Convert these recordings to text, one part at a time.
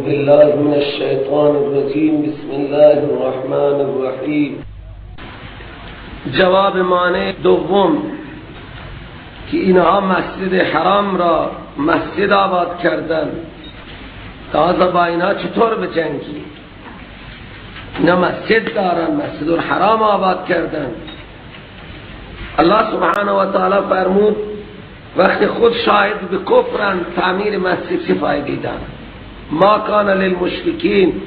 بالله من الشیطان الرجیم. بسم الله الرحمن الرحیم. جواب معنی دوم که اینها مسجد حرام را مسجد آباد کردن، تازه با اینها چطور بجنگی؟ اینا مسجد دارن، مسجد الحرام آباد کردن. الله سبحانه و تعالی فرمود وقتی خود شاهد به کفرن، تعمیر مسجد چه فایده دارد؟ ما کان للمشرکین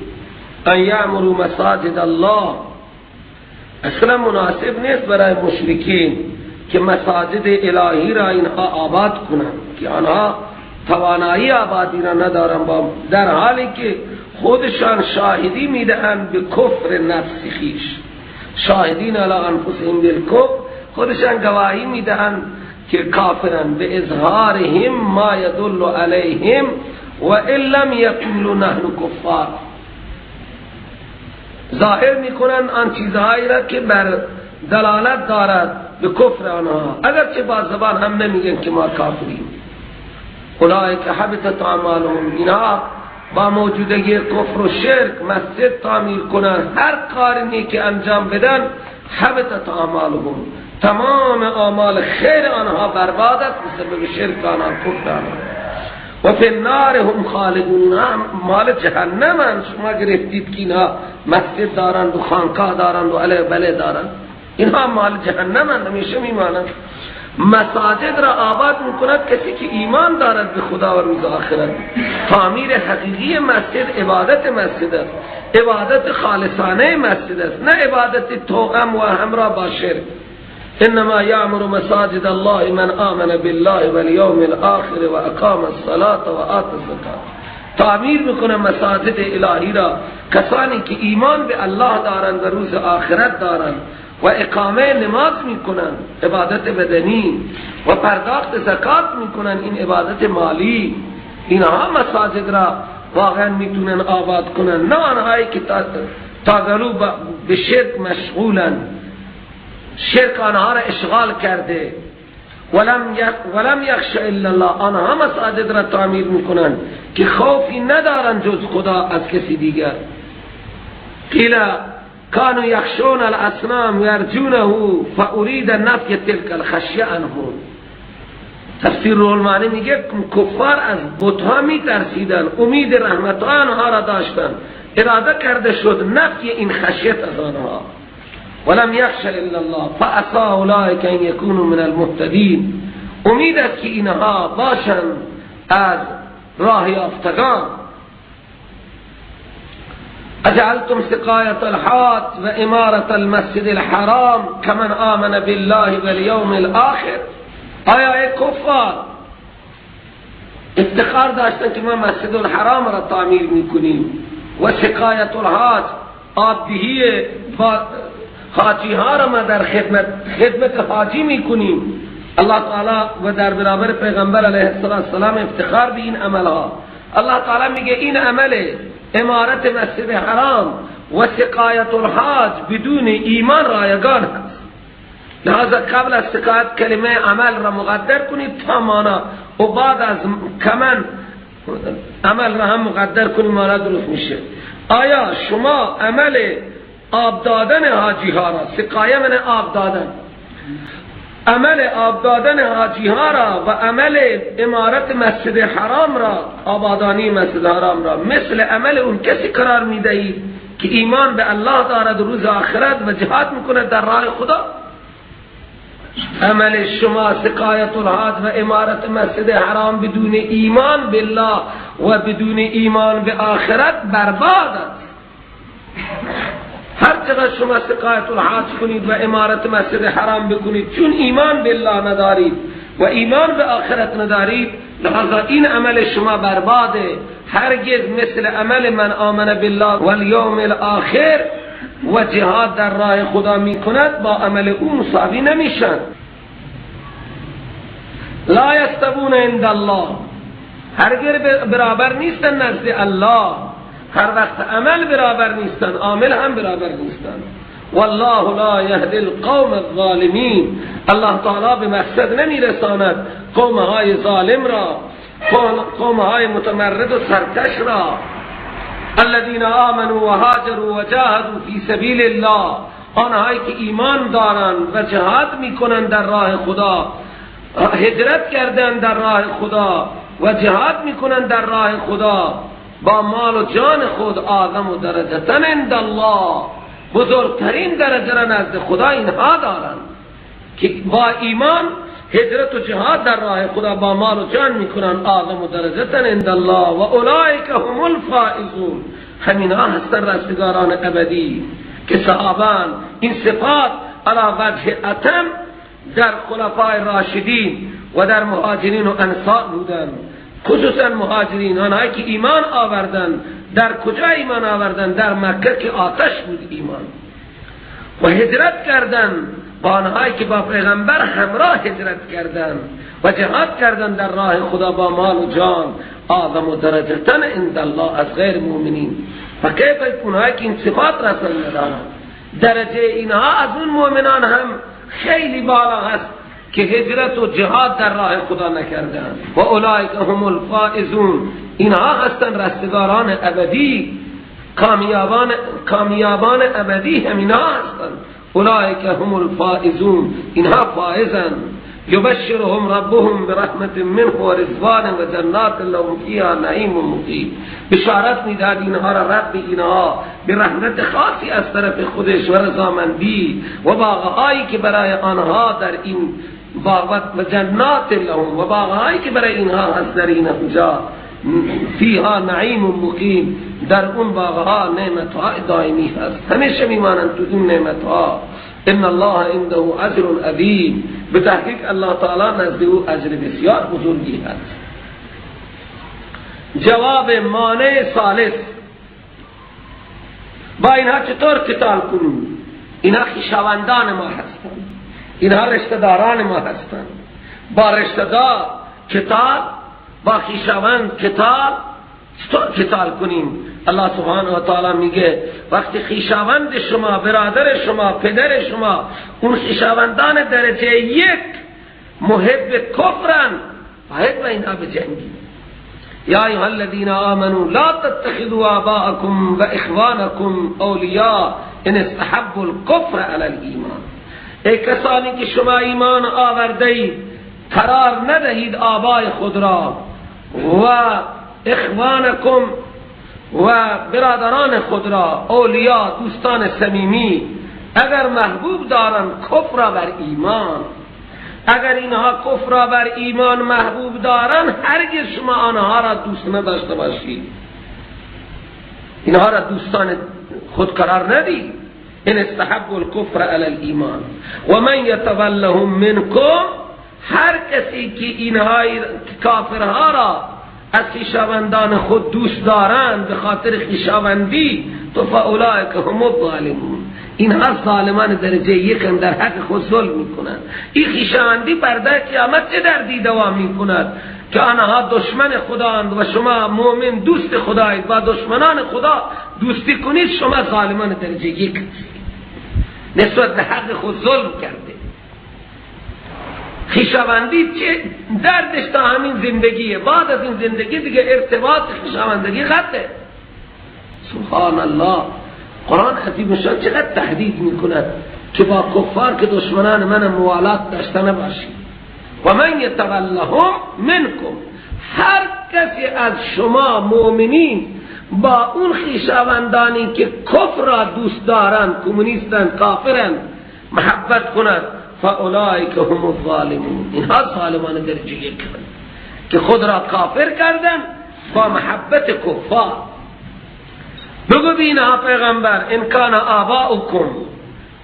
ان یعمروا مساجد الله. اصلا مناسب نیست برای مشرکین که مساجد الهی را اینها آباد کنند که آنها توانایی آبادی را ندارند، با در حالی که خودشان شاهدی میدهند به کفر نفس خویش، شاهدین علی انفسهم بالکفر، خودشان گواهی میدهند که کافرن، به اظهارهم ما یدل علیهم و ان لم یقولوا نحن کفار. ظاهر میکنن آن چیزهایی را که بر دلالت دارد به کفر آنها، اگرچه با زبان هم نمیگن که ما کافریم. اولئک حبطت اعمالهم. اینها با موجودگی کفر و شرک مسجد تعمیر کنن، هر کاری که انجام بدن، حبطت اعمالهم، تمام اعمال خیر آنها برباد است بسبب شرک آنها، کفر آنها. و فی النار هم خالدون، مال جهنم هم. شما گرفتید که اینها مسجد دارند و خانقاه دارند و علیه بله دارند، اینها مال جهنم هم، همیشه میمانند. مساجد را آباد میکند کسی که ایمان دارد به خدا و روز آخرت. تعمیر حقیقی مسجد عبادت مسجد است، عبادت خالصانه مسجد است، نه عبادت توأم و همراه با شرک. انما یعمر مساجد الله من آمن بالله والیوم الاخر و اقام الصلاة و آت الزکاة. تعمیر میکنه مساجد الهی را کسانی که ایمان به الله دارند و روز آخرت دارند و اقامه نماز میکنن، عبادت بدنی، و پرداخت زکات میکنن، این عبادت مالی. اینها مساجد را واقعا میتونن آباد کنن، نه آنهایی که تاگلو به شرک مشغولن، شرک آنها را اشغال کرده. ولم یخش الا الله. آنها مساجد را تعمیر میکنن که خوفی ندارن جز خدا از کسی دیگر. قیل كانوا يخشون الاصنام يرجونه فاريد نفي تلك الخشيه عنهم. تفسیر روح المعانی میگه کفار از بت‌ها میترسیدن، امید رحمت آنها را داشتن، اراده کرده شد نفی این خشیت از آنها. ولم یخش الا الله فعسى اولئک ان یکونوا من المهتدین. امید است که اینها باشند از راه یافتگان. اجعلتم سقایة الحاج و امارة المسجد الحرام كمن آمن بالله والیوم الاخر. آیا ای کفار افتخار داشتن که ما مسجد الحرام را تعمیر میکنیم و سقایة الحاج آبدهی حاجی ها را ما در خدمت حاجی میکنیم. الله تعالی و در برابر پیغمبر علیه السلام افتخار به این عملها. الله تعالی میگه این عمل امارت مسجد حرام و سقایت الحاج بدون ایمان رایگان هست. لذا قبل از سقایت کلمه عمل را مقدر کنید تا مانا، و بعد از کمن عمل را هم مقدر کنید، مانا درست میشه. آیا شما عمل آب دادن حاجی ها را، سقایه من آب دادن، عمل آب دادن حاجی ها را و عمل امارت مسجد حرام را، آبادانی مسجد حرام را، مثل عمل اون کسی قرار می دهید که ایمان به الله دارد روز آخرت و جهاد میکنه در راه خدا؟ عمل شما سقایت الحاج و امارت مسجد حرام بدون ایمان بالله و بدون ایمان به آخرت برباد است. هر چقدر شما سقایت الحاج کنید و امارت مسجد حرام بکنید، چون ایمان بالله ندارید و ایمان به آخرت ندارید، لذا این عمل شما برباده. هرگز مثل عمل من آمن بالله والیوم الاخر و جهاد در راه خدا میکند با عمل او مساوی نمیشن. لا یستوون عند الله، هرگز برابر نیستن نزد الله. هر وقت عمل برابر نیستن، عامل هم برابر نیستن. والله لا یهدی القوم الظالمین. الله تعالی به مقصد نمیرساند قوم های ظالم را، قوم های متمرد و سرکش را. الذين آمنوا وهاجروا وجاهدوا في سبیل الله، آنهایی که ایمان دارند و جهاد میکنند در راه خدا، هجرت کردند در راه خدا و جهاد میکنند در راه خدا با مال و جان خود، اعظم درجة عند الله، بزرگترین درجه را نزد خدا اینها دارند که با ایمان هجرت و جهاد در راه خدا با مال و جان میکنن. اعظم درجة عند الله و اولئک هم الفائزون، همینها هستن رستگاران ابدی که صحابان. این صفات علی وجه اتم در خلفای راشدین و در مهاجرین و انصار بودن، خصوصا مهاجرین، آنهایی که ایمان آوردن. در کجا ایمان آوردن؟ در مکه که آتش بود ایمان، و هجرت کردن با آنهایی که با پیغمبر همراه هجرت کردن و جهاد کردن در راه خدا با مال و جان. اعظم درجة عند الله از غیر مؤمنین. و کیف اونهایی که این صفات را ندارند، درجه اینها از اون مؤمنان هم خیلی بالا هست که هجرت و جهاد در راه خدا نکردند. و اولئک هم الفائزون، اینها هستند رستگاران ابدی، کامیابان ابدی هم اینها هستند. اولئک هم الفائزون، اینها فائزند. یبشرهم ربهم برحمت منه و رضوان و جنات لهم فیها نعیم مقیم، بشارت میدهد اینها را رب اینها به رحمت خاصی از طرف خودش و رضامندی و باغهایی که برای آنها در این باغ و جنات لهم و باغهایی که برای اینها هست در این اونجا، فیها نعیم مقیم، در اون باغها نعمتهای دائمی هست، همیشه میمانند تو این نعمتها. ان الله عنده اجر عظیم، به تحقیق الله تعالی نزد او اجر بسیار بزرگی هست. جواب مانع ثالث، با اینها چطور قتال کنیم؟ اینها خویشاوندان ما هستند، اینها رشته داران ما هستند. با رشته دار قتال، با خویشاوند قتال، چطور قتال کنیم؟ الله سبحانه و تعالی میگه وقتی خویشاوند شما، برادر شما، پدر شما، اون خویشاوندان درجه یک محب کفرن، باید با اینها بجنگید. یا ایها الذین آمنوا لا تتخذوا آباءکم و اخوانکم اولیاء ان استحبوا الکفر علی الایمان. ای کسانی که شما ایمان آورده اید، قرار ندهید آبای خود را و اخوانکم و برادران خود را اولیا، دوستان صمیمی، اگر محبوب دارن کفر را بر ایمان. اگر اینها کفر را بر ایمان محبوب دارن، هرگز شما آنها را دوست نداشته باشید، اینها را دوستان خود قرار ندید. ان استحبوا الکفر علی الایمان و من یتولهم منکم، هر کسی که اینها کافرها را از خویشاوندان خود دوست دارند به خاطر خویشاوندی، تو فاولئک هم الظالمون، اینها ظالمان درجه یکن، در حق خود ظلم میکنند. این خویشاوندی پرده قیامت چه دردی دوا میکند که آنها دشمن خدااند و شما مؤمن دوست خدایید، با دشمنان خدا دوستی کنید، شما ظالمان درجه یک نسبت به حق خود ظلم کرده. خویشاوندی چه دردش تا همین زندگیه، بعد از این زندگی دیگه ارتباط خویشاوندگی قطعه. سبحان الله، قرآن عظیم شان چقدر تهدید میکند که با کفار که دشمنان من موالات داشته نباشید. و من یتولهم منکم، هر کسی از شما مؤمنین با اون خویشاوندانی که کفر را دوست دارند، کمونیستند، کافرند، محبت کند، فاولئک هم الظالمون، اینها ظالمان درجه یک که خود را کافر کردن با محبت کفار. بگو اینها پیغمبر، ان کان آباؤکم،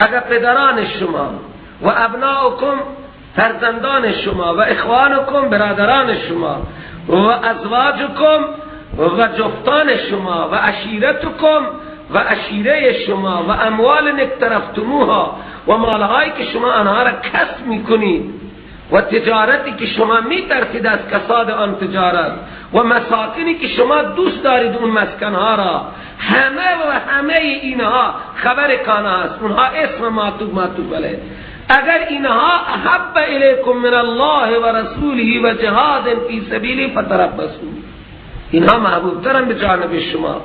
اگر پدران شما، و ابناؤکم فرزندان شما، و اخوانکم برادران شما، و ازواجکم و جفتان شما، و عشیرتکم و عشیره شما، و اموال اقترفتموها و مالهایی که شما آنها را کسب میکنید، و تجارتی که شما میترسید از کساد آن تجارت، و مساکنی که شما دوست دارید اون مسکنها را، همه و همه اینها خبر کانه است، اونها اسم معطوف معطوف علیه. اگر اینها احب الیکم من الله و رسوله و جهاد فی سبیله فتربصوا، اینها محبوب ترن به جانب شما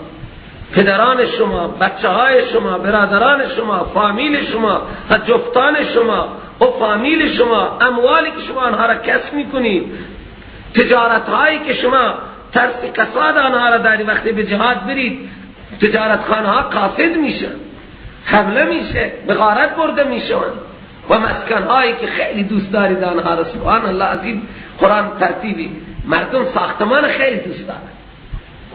پدران شما، بچه های شما، برادران شما، فامیل شما، جفتان شما و فامیل شما، اموالی که شما آنها را کسب میکنید، تجارت هایی که شما ترس کساد آنها را داری، وقتی به جهاد برید تجارت خانه ها کاسد میشن، حمله میشه، به غارت برده میشن، و مسکن هایی که خیلی دوست دارید آنها را. سبحان الله عظیم، قرآن ترتیبی مردم ساختمان خیلی دوست دارند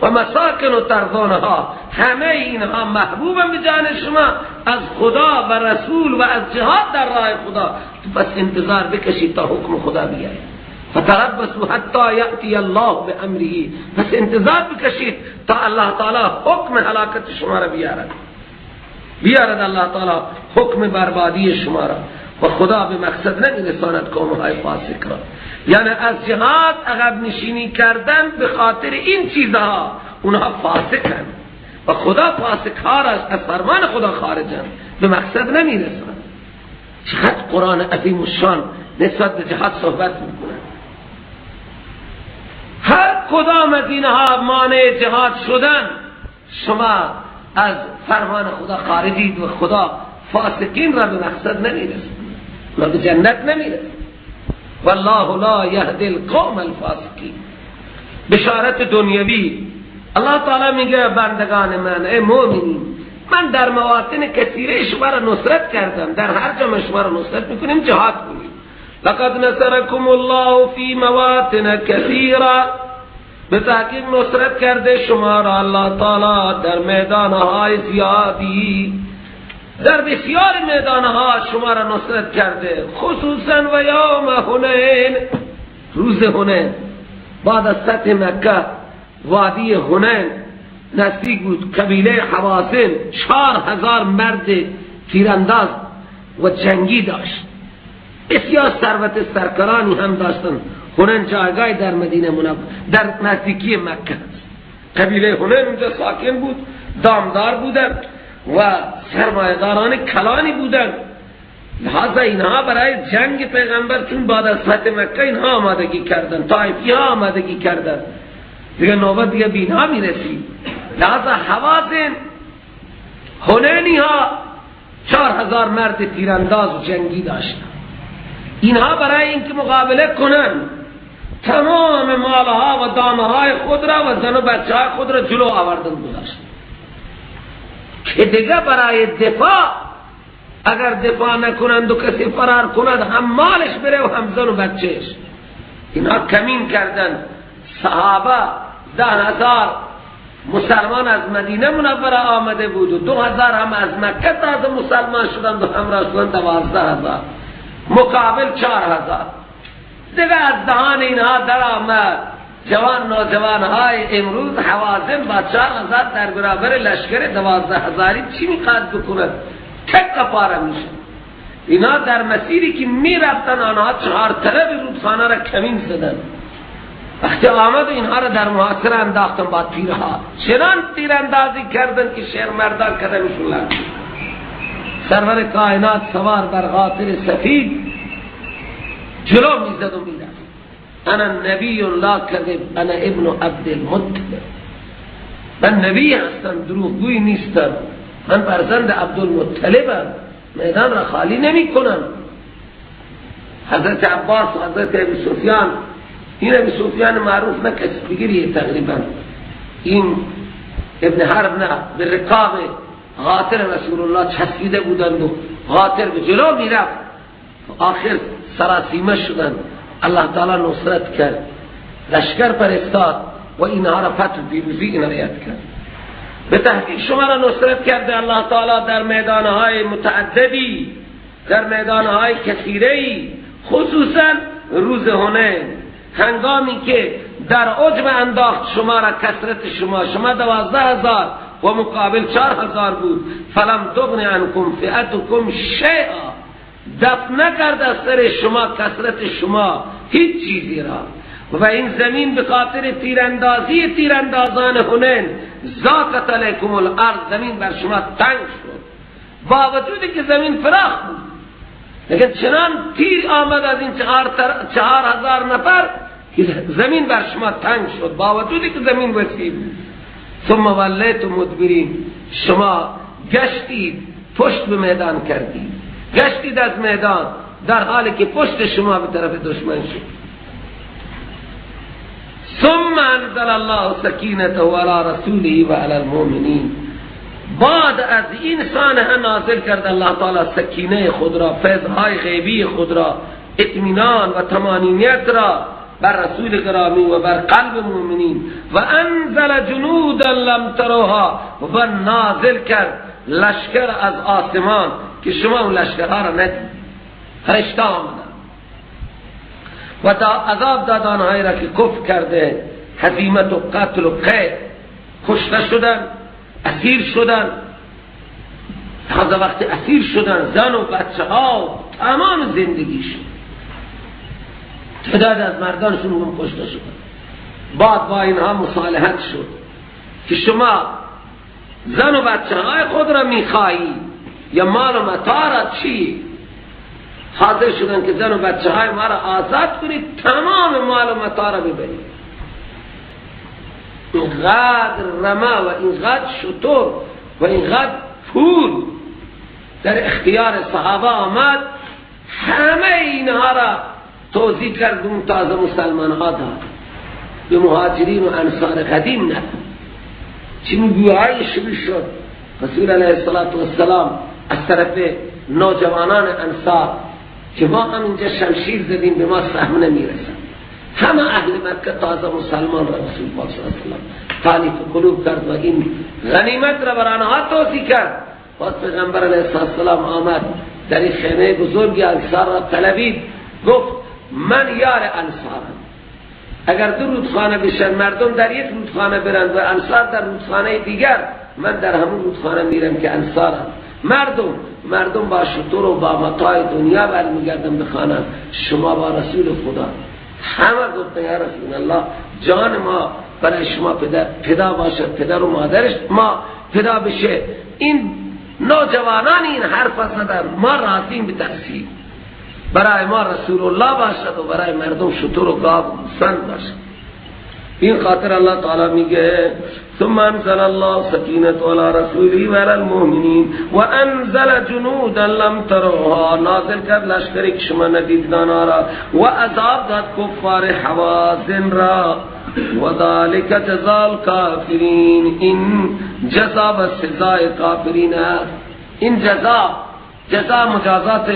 و مساکن و ترضونها، همه اینها محبوبن به جان شما از خدا و رسول و از جهاد در راه خدا. پس انتظار بکشید تا حکم خدا بیاید. فتربصوا حتی یأتی الله بامره، پس انتظار بکشید تا الله تعالی حکم هلاکت شما را بیارد، بیارد الله تعالی حکم بربادی شما را. و خدا به مقصد نمیرساند قومهای فاسق را. یعنی از جهاد عقب نشینی کردن به خاطر این چیزها، اونها فاسقند و خدا فاسقها را از فرمان خدا خارجند، به مقصد نمیرساند. چقدر قرآن عظیم الشان نسبت به جهاد صحبت میکنه. هر کدام از اینها مانع جهاد شدن، شما از فرمان خدا خارجید و خدا فاسقین را به مقصد نمیرساند و به جنت نمیرساند. والله لا یهدی القوم الفاسقین. بشارت دنیوی، الله تعالی میگه بندگان من، ای مؤمنین، من در مواطن کثیره شما را نصرت کردم، در هر جا شما را نصرت میکنیم، جهاد کنیم. لقد نصرکم الله فی مواطن کثیره، به تحقیق نصرت کرده شما را الله تعالی در میدانهای زیادی، در بسیار میدانها شما را نصرت کرده، خصوصا و یوم حنین، روز حنین. بعد از فتح مکه وادی حنین نزدیک بود، قبیله حوازن 4000 مرد تیرانداز و جنگی داشت، بسیار ثروت سرکرانی هم داشتند. حنین جایگاه در مدینه منور در نزدیکی مکه است. قبیله حنین اونجا ساکن بود، دامدار بودند و سرمایه‌داران کلانی بودند. لذا اینها برای جنگ پیغمبر چون بعد از فتح مکه اینها آمادگی کردند، طائفی ها آمادگی کردند، دیگه نوبت دیگه به اینها میرسید. لذا حوازن حنینی ها 4000 مرد تیرانداز و جنگی داشتند. اینها برای اینکه مقابله کنند تمام مالها و دامهای خود را و زن و بچه های خود را جلو آوردن گذاشتند که دیگه برای دفاع اگر دفاع نکنند و کسی فرار کند هم مالش بره و هم زن و بچهش. اینها کمین کردند. صحابه 10,000 مسلمان از مدینه منوره آمده بود و 2,000 هم از مکه تازه مسلمان شدند و همراه شدند 12,000 مقابل 4,000. دیگه از دهان اینها در آمد جوان نوجوان های امروز حوازن با 4,000 در برابر لشکر 12,000 چی میخواد بکند؟ تک پاره میشه. اینا در مسیری که میرفتن آنها 4 طرف رودخانه را کمین زدن. وقتی آمد اینها را در محاصره انداختن با تیرها، چنان تیراندازی کردن که شیر مردان کردنشون لرزید. سرور کائنات سوار بر قاطر سفید جلو میزد و میرفت. انا نبی لا کذب، انا ابن عبد المطلب، من نبی هستم، دروغگوی نیستم، من فرزند عبدالمطلبم، میدان را خالی نمی کنم. حضرت عباس و حضرت ابی سفیان، این ابی سفیان معروف نه کسی بگیریه تقریبا، این ابن حرب نه، به رکاب غاتر رسول الله چسبیده بودند و غاتر به جلو میرفت. آخر سراسیمه شدند. الله تعالی نصرت کرد، لشکر فرستاد و اینها را فتح پیروزی عنایت کرد. به تحقیق شما را نصرت کرده الله تعالی در میدانهای متعددی، در میدانهای کثیره‌ای، خصوصا روز حنین، هنگامی که در عجب انداخت شما را کثرت شما، شما 12,000 و مقابل 4,000 بود. فلم تغن عنکم فئتکم شیئا، دفع نکرد از سر شما کثرت شما هیچ چیزی را. و این زمین به خاطر تیراندازی تیراندازان حنین ضاقت علیکم الارض، زمین بر شما تنگ شد، با وجودی که زمین فراخ بود، لیکن چنان تیر آمد از این 4,000 نفر که زمین بر شما تنگ شد، با وجودی که زمین وسیع بود. ثم ولیتم مدبرین، شما گشتید، پشت به میدان کردید، گشتید از میدان در حالی که پشت شما به طرف دشمن شد. ثم انزل الله سکینته علی رسوله و علی المؤمنین، بعد از این صحنه نازل کرد الله تعالی سکینه خود را، فیضهای غیبی خود را، اطمینان و طمانینیت را بر رسول گرامی و بر قلب مؤمنین. و انزل جنودا لم تروها، و نازل کرد لشکر از آسمان که شما اون لشکرها را ندید، فرشته آمدن و تا عذاب داد آنهایی را که کفر کرده، هزیمت و قتل و قید، کشته شدن، اسیر شدن. تازه وقتی اسیر شدن زن و بچه ها تمام زندگی شد، تعداد از مردانشون هم کشته شدن. بعد با اینها مصالحت شد که شما زن و بچه های خود را میخواهی یا مال و متاع را چی؟ حاضر شدن که زن و بچه های ما را آزاد کنید، تمام مال و متاع را ببرید. اینقدر رمه و اینقدر شتر و اینقدر پول در اختیار صحابه آمد، همه اینها را توزیع کرد، اون تازه مسلمان ها داد به مهاجرین و انصار قدیم نداد. چه گوهای شروع شد. رسول علیه السلام از طرف نوجوانان انصار که ما هم اینجا شمشیر زدیم به ما سهم نمیرسن، همه اهل مکه تازه مسلمان را رسول پاک صلی الله علیه و سلم تالیف قلوب کرد و این غنیمت را بر آنها توزیع کرد. باز پیغمبر علیه السلام آمد در این خیمه بزرگی انصار را طلبید، گفت من یار انصارم، اگر دو رودخانه بشن مردم در یک رودخانه برند و انصار در رودخانه دیگر، من در همون رودخانه میرم که انصارم. مردم با شتر و با متاع دنیا برمیگردن به خانه، شما با رسول خدا. همه گفتن یا رسول الله جان ما برای شما پدا باشد، پدر و مادرش ما پدا بشه. این نوجوانان این حرف زدن، ما راضیم به تقسیم، برای ما رسول الله باشد و برای مردم شتر و گاو و گوسفند باشد. این خاطر الله تعالی میگه ثم انزل الله سکینته علی رسوله و علی المؤمنین و انزل جنودا لم تروها، نازل کرد لشکری که شما ندیدید آنها را، و عذاب داد کفار حوازن را. و ذلک جزاء الکافرین، این جزا و سزای کافرین است، این جزا مجازات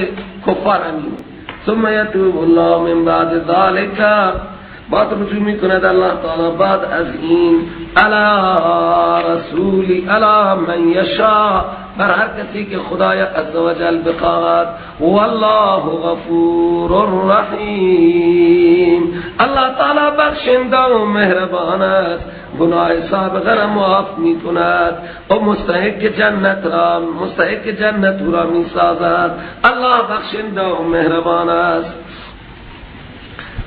کفار همین. ثم یتوب الله من بعد ذلک، بعد رجوع میکند الله تعالی بعد از این علی رسولی علی من یشاء، بر هر کسی که خدای عزوجل بخواهد. والله غفور رحیم، الله تعالی بخشنده و مهربان است، گناه سابقه را معاف میکند و مستحق جنت را میسازد. الله بخشنده و مهربان است.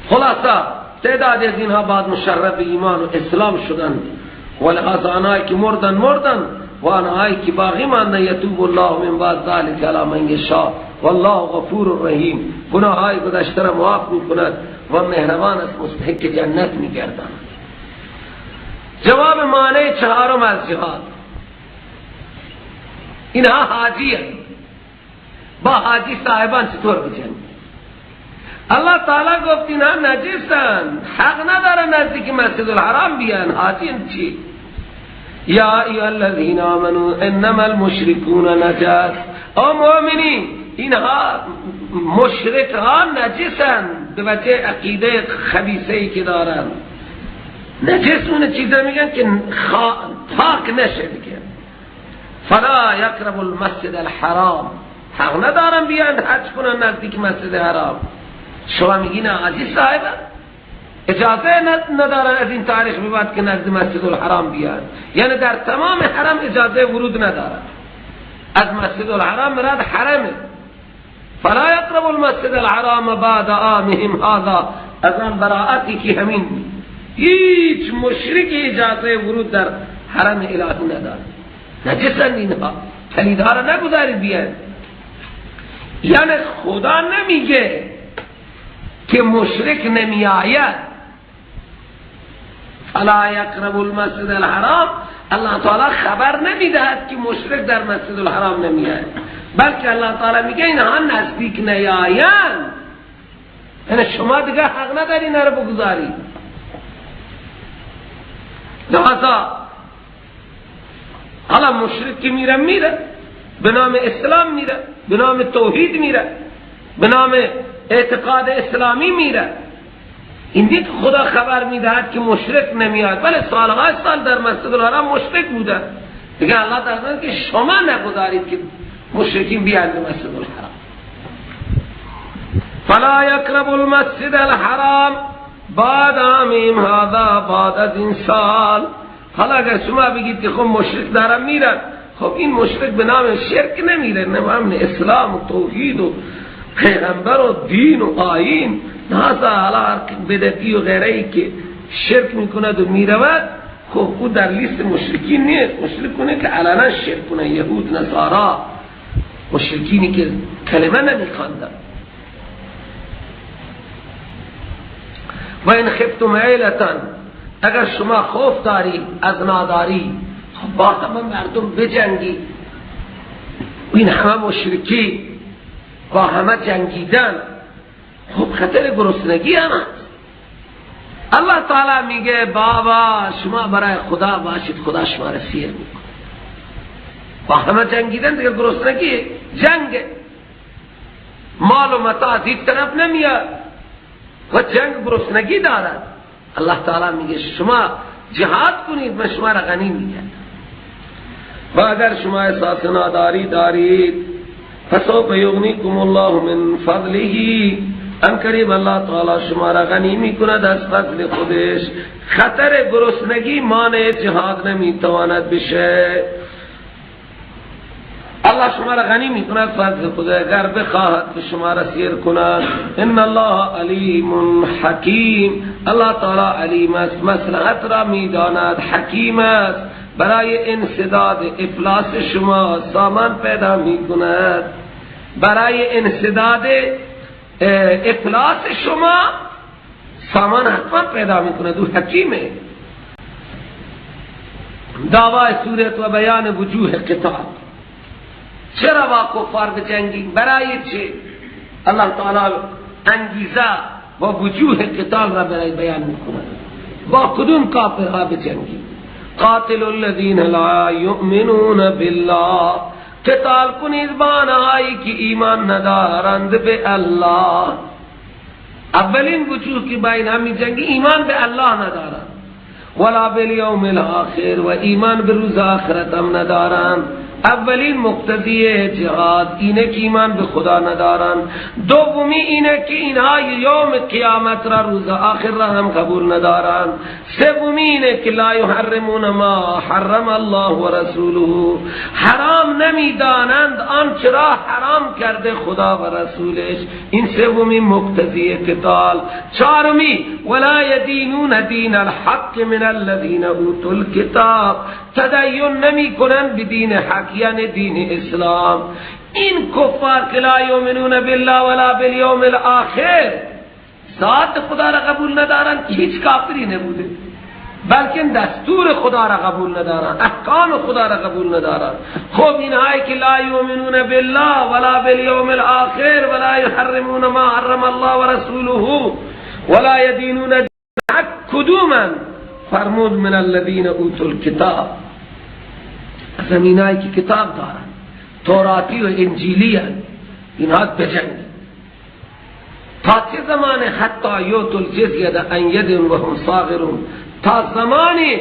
خلاصه تعداد از اینها بعد مشرف ایمان و اسلام شدند، ولهذا آنهایی که مردن و آنهایی که باقی ماندن یتوب الله من بعد ذلک علی من یشاء والله غفور رحیم، گناههای گذشته را معاف میکند و مهربان است، مستحق جنت میگرداند. جواب معنی چهارم از جهاد، اینها حاجی هستند، با حاجی صاحبان چطور بجنگند؟ الله تعالی گفت اینها نجسن، حق ندارن نزدیک مسجد الحرام بیان. حاجی چی؟ یا ایها الذین آمنوا انما المشرکون نجس، او مؤمنین اینها مشرک ها نجسن به وجه عقیده خبیثه ای که دارن. نجس اون چیزا میگن که پاک نشه دیگه. فلا یقرب المسجد الحرام، حق ندارن بیان حج کنن نزدیک مسجد حرام. شما میگین عزیز صاحب اجازه ندارن از این تاریخ به بعد که نزد مسجد الحرام بیان، یعنی در تمام حرم اجازه ورود ندارن. از مسجد الحرام مراد حرمه. فلا یقرب المسجد الحرام بعد عامهم هذا، از آن براعتی که همین هیچ مشرکی اجازه ورود در حرم الهی نداره. نجسن اینها، پلیدها را نگذارید بیان. یعنی خدا نمیگه که مشرک نمی آید. فلا یقرب المسجد الحرام الله تعالی خبر نمیدهد که مشرک در مسجد الحرام نمیاد، بلکه الله تعالی میگه اینها نزدیک نیایند، یعنی شما دیگه حق نداری اینا رو بگذاری. لذا حالا مشرک که میره میره به نام اسلام میره، به نام توحید میره، به نام اعتقاد اسلامی میره. این دیگه خدا خبر میدهد که مشرک نمیاد، بله سالها سال در مسجد الحرام مشرک بوده. دیگه الله تعالی که شما نگذارید که مشرکین بیان به مسجد الحرام. فلا یقرب المسجد الحرام بعد عامهم هذا، بعد از این سال. حالا اگر شما بگید که خب مشرک دارم میرن، خب این مشرک به نام شرک نمیره، نه به اسلام و توحید و پیغمبر و دین و آیین. لذا حالا هر بدعتی و غیره ای که شرک میکند و میرود، خب او در لیست مشرکین نیست. مشرک کنه که علنا شرک کنه، یهود، نصارا، مشرکینی که کلمه نمیخواندن. و این خفتم عیلة، اگر شما خوف داری از ناداری، خب با همه مردم بجنگی. این همه مشرکی با همه جنگیدن، خب خطر گرسنگی هم هست. الله تعالی میگه بابا شما برای خدا باشید، خدا شما را سیر میکنه. با همه جنگیدن دیگه گرسنگی، جنگ، مال و متاع از هیچ طرف نمیاد و جنگ گرسنگی دارد. الله تعالی میگه شما جهاد کنید، من شما را غنی میگردم. و اگر شما احساس ناداری دارید، فسوف یغنیکم الله من فضله، ان قریب الله تعالی شما را غنی میکند از فضل خودش. خطر گرسنگی مانع جهاد نمیتواند بشه. الله شما را غنی میکند فضل خود، اگر بخواهد که شما را سیر کند. ان الله علیم حکیم، الله تعالی علیم است، مصلحت را میداند، حکیم است، برای انسداد افلاس شما سامان پیدا میکند. برای انسداد افلاس شما سامان حتما پیدا میکند، او حکیمه. دعوای صورت و بیان وجوه قتال. چرا با کفار بجنگیم؟ برای چه؟ الله تعالی انگیزه و وجوه قتال را برای بیان میکند. با کدوم کافرها بجنگیم؟ قاتل الذین لا یؤمنون بالله، قتال کنید با آنهایی که ایمان ندارند به الله. اولین وجوه که با اینها میجنگی ایمان به الله ندارند، ولا بالیوم الاخر، و ایمان به روز آخرت هم ندارند. اولین مقتضی جهاد اینه که ایمان به خدا ندارن. دومی اینه که اینها یوم قیامت را، روز آخر را هم قبول ندارن. سومی اینه که لا یحرمون ما حرم الله و رسوله، حرام نمیدانند آنچه را حرام کرده خدا و رسولش. این سومی مقتضی قتال. چهارمی ولا یدینون دین الحق من الذین اوتوا الکتاب، تدین نمی کنند بدین حق یعنی دین اسلام. این کفار که لا یؤمنون بالله ولا بالیوم الاخر، ذات خدا را قبول ندارن که هیچ کافری نبوده، بلکه دستور خدا را قبول ندارن، احکام خدا را قبول ندارن. خب اینهایی که لا یؤمنون بالله ولا بالیوم الاخر ولا یحرمون ما حرم الله ورسوله ولا یدینون دین الحق کدومن؟ فرمود من الذین اوتوا الکتاب، زمینایی که کتاب دارن، توراتی و انجیلی هن، اینها بجنگی تا چه زمان؟ حتی یؤتوا الجزیه عن ید و هم صاغرون، تا زمانی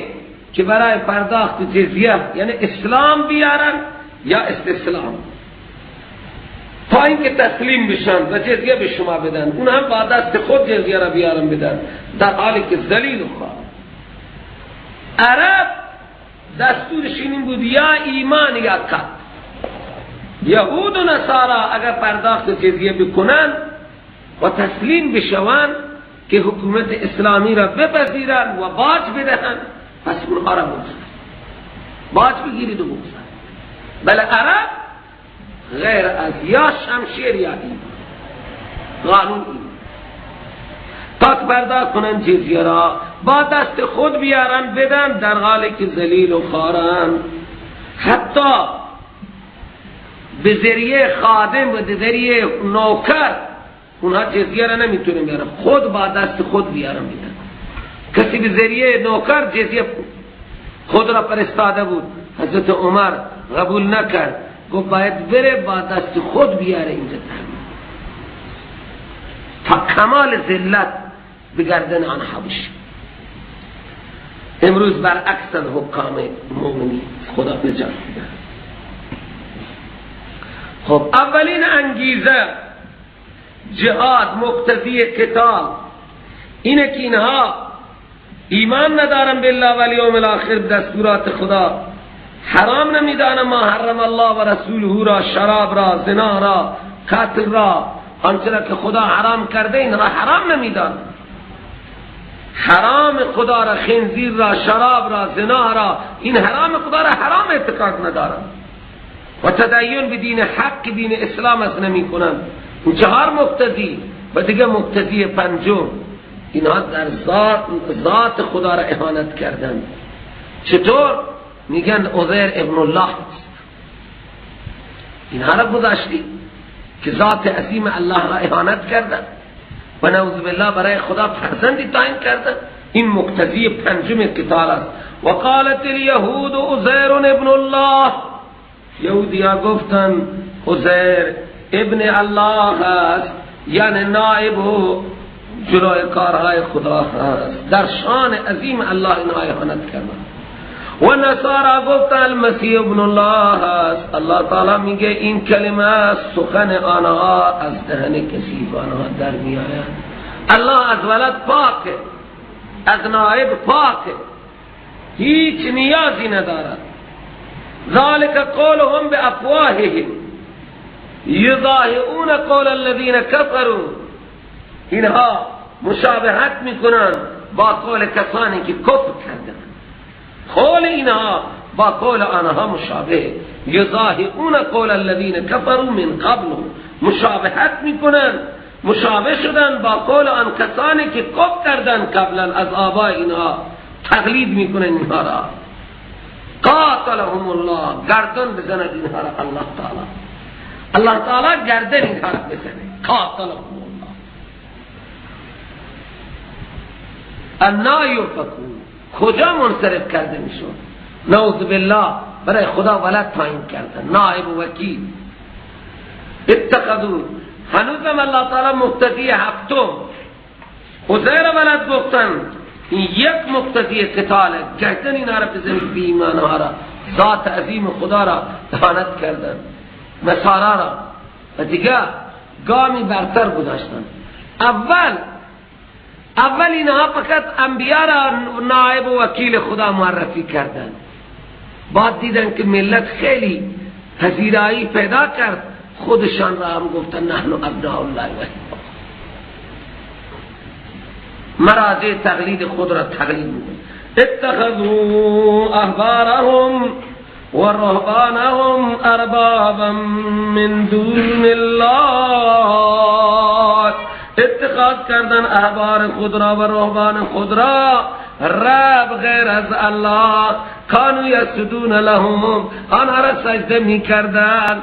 که برای پرداخت جزیه یعنی اسلام بیارن یا استسلام، تا اینکه تسلیم بشن و جزیه به شما بدن، اون هم با دست خود جزیه را بیارن بدن، در حالی که ذلیل و خوار. عرب دستورش این بود یا ایمان یا قتل. یهود و نصارا اگر پرداخت جزیه بکنن و تسلیم بشوند که حکومت اسلامی را بپذیرند و باج بدهند، پس اونها را بگذارند، باج بگیرید و بگذارید. بله عرب غیر از یا شمشیر یا ایمان، قانون ایمان. تا تا پرداخت کنن جزیه را، با دست خود بیارن بدن در حالی که ذلیل و خوارن. حتی به ذریعه خادم و به ذریعه نوکر اونها جزیه را نمیتونن بیارن، خود با دست خود بیارن بدن. کسی به ذریعه نوکر جزیه خود را پرستاده بود، حضرت عمر قبول نکرد، گفت باید بره با دست خود بیاره اینجا تا کمال ذلت به گردن آنها بشه. امروز برعکس حکام مؤمنین، خدا نجات بده. خب اولین انگیزه جهاد مقتضی قتال اینه که اینها ایمان ندارن بالله و الیوم الاخر، دستورات خدا حرام نمیدانن ما حرم الله و رسوله را، شراب را، زنا را، قتل را، آنچه را که خدا حرام کرده اینها حرام نمیدانن. حرام خدا را، خنزیر را، شراب را، زنا را، این حرام خدا را حرام اعتقاد ندارن و تدین به دین حق، دین اسلام از نمی کنن. این چهار مقتضی و دیگه مقتضی پنجم، اینها در ذات خدا را اهانت کردن. چطور؟ میگن عزیر ابن الله است. اینها را گذاشتی که ذات عظیم الله را اهانت کردن و نعوذ بالله برای خدا فرزندی تعیین کردن. این مقتضی پنجم قتال است. وقالت اليهود عزیر ابن الله، یهودیا گفتن عزیر ابن الله است، یعنی نائب و جلوی کارهای خدا است. در شان عظیم الله اینها اهانت کردن. و نصارا گفتن المسیح ابن الله است. الله تعالی میگه این کلمه سخن آنها از دهن کثیف آنها در می آید. الله از ولد پاکه، از نائب پاکه، هیچ نیازی ندارد. ذالک قولهم بافواههم یضاهئون قول الذین کفروا. اینها مشابهت میکنن با قول کسانی که کفر کردند. قول اینها با قول آنها مشابه. یضاهئون قول الذین کفروا من قبل، مشابهت میکنن، مشابه شدن با قول آن کسانی که کفر کردن قبلا از آبای اینها، تقلید میکنن اینها را. قاتلهم الله، گردن بزند اینها را الله تعالی. الله تعالی گردن اینها را بزنه. قاتلهم الله انا یؤفکون، کجا منصرف کرده میشد؟ نعوذ بالله برای خدا ولد تعیین کردن، نائب و وکیل اتخذوا. هنوزم الله تعالی مقتضی هفتم عزیر ولد گفتن. این یک مقتضی قتال، گردن اینها را بزنید بی ایمانها را، ذات عظیم خدا را اهانت کردن، نصارا را، و دیگه گامی برتر گذاشتن. اول اینها فقط انبیا را نائب و وکیل خدا معرفی کردن. بعد دیدن که ملت خیلی پذیرایی پیدا کرد، خودشان را هم گفتن نحن ابناء الله و احباؤه. مراجع تقلید خود را تقلید میکنند. اتخذوا احبارهم ورهبانهم اربابا من دون الله. اتخاذ کردن احبار خود را و رهبان خود را رب غیر از الله. کانوا یسجدون لهم، آنها را سجده می کردن.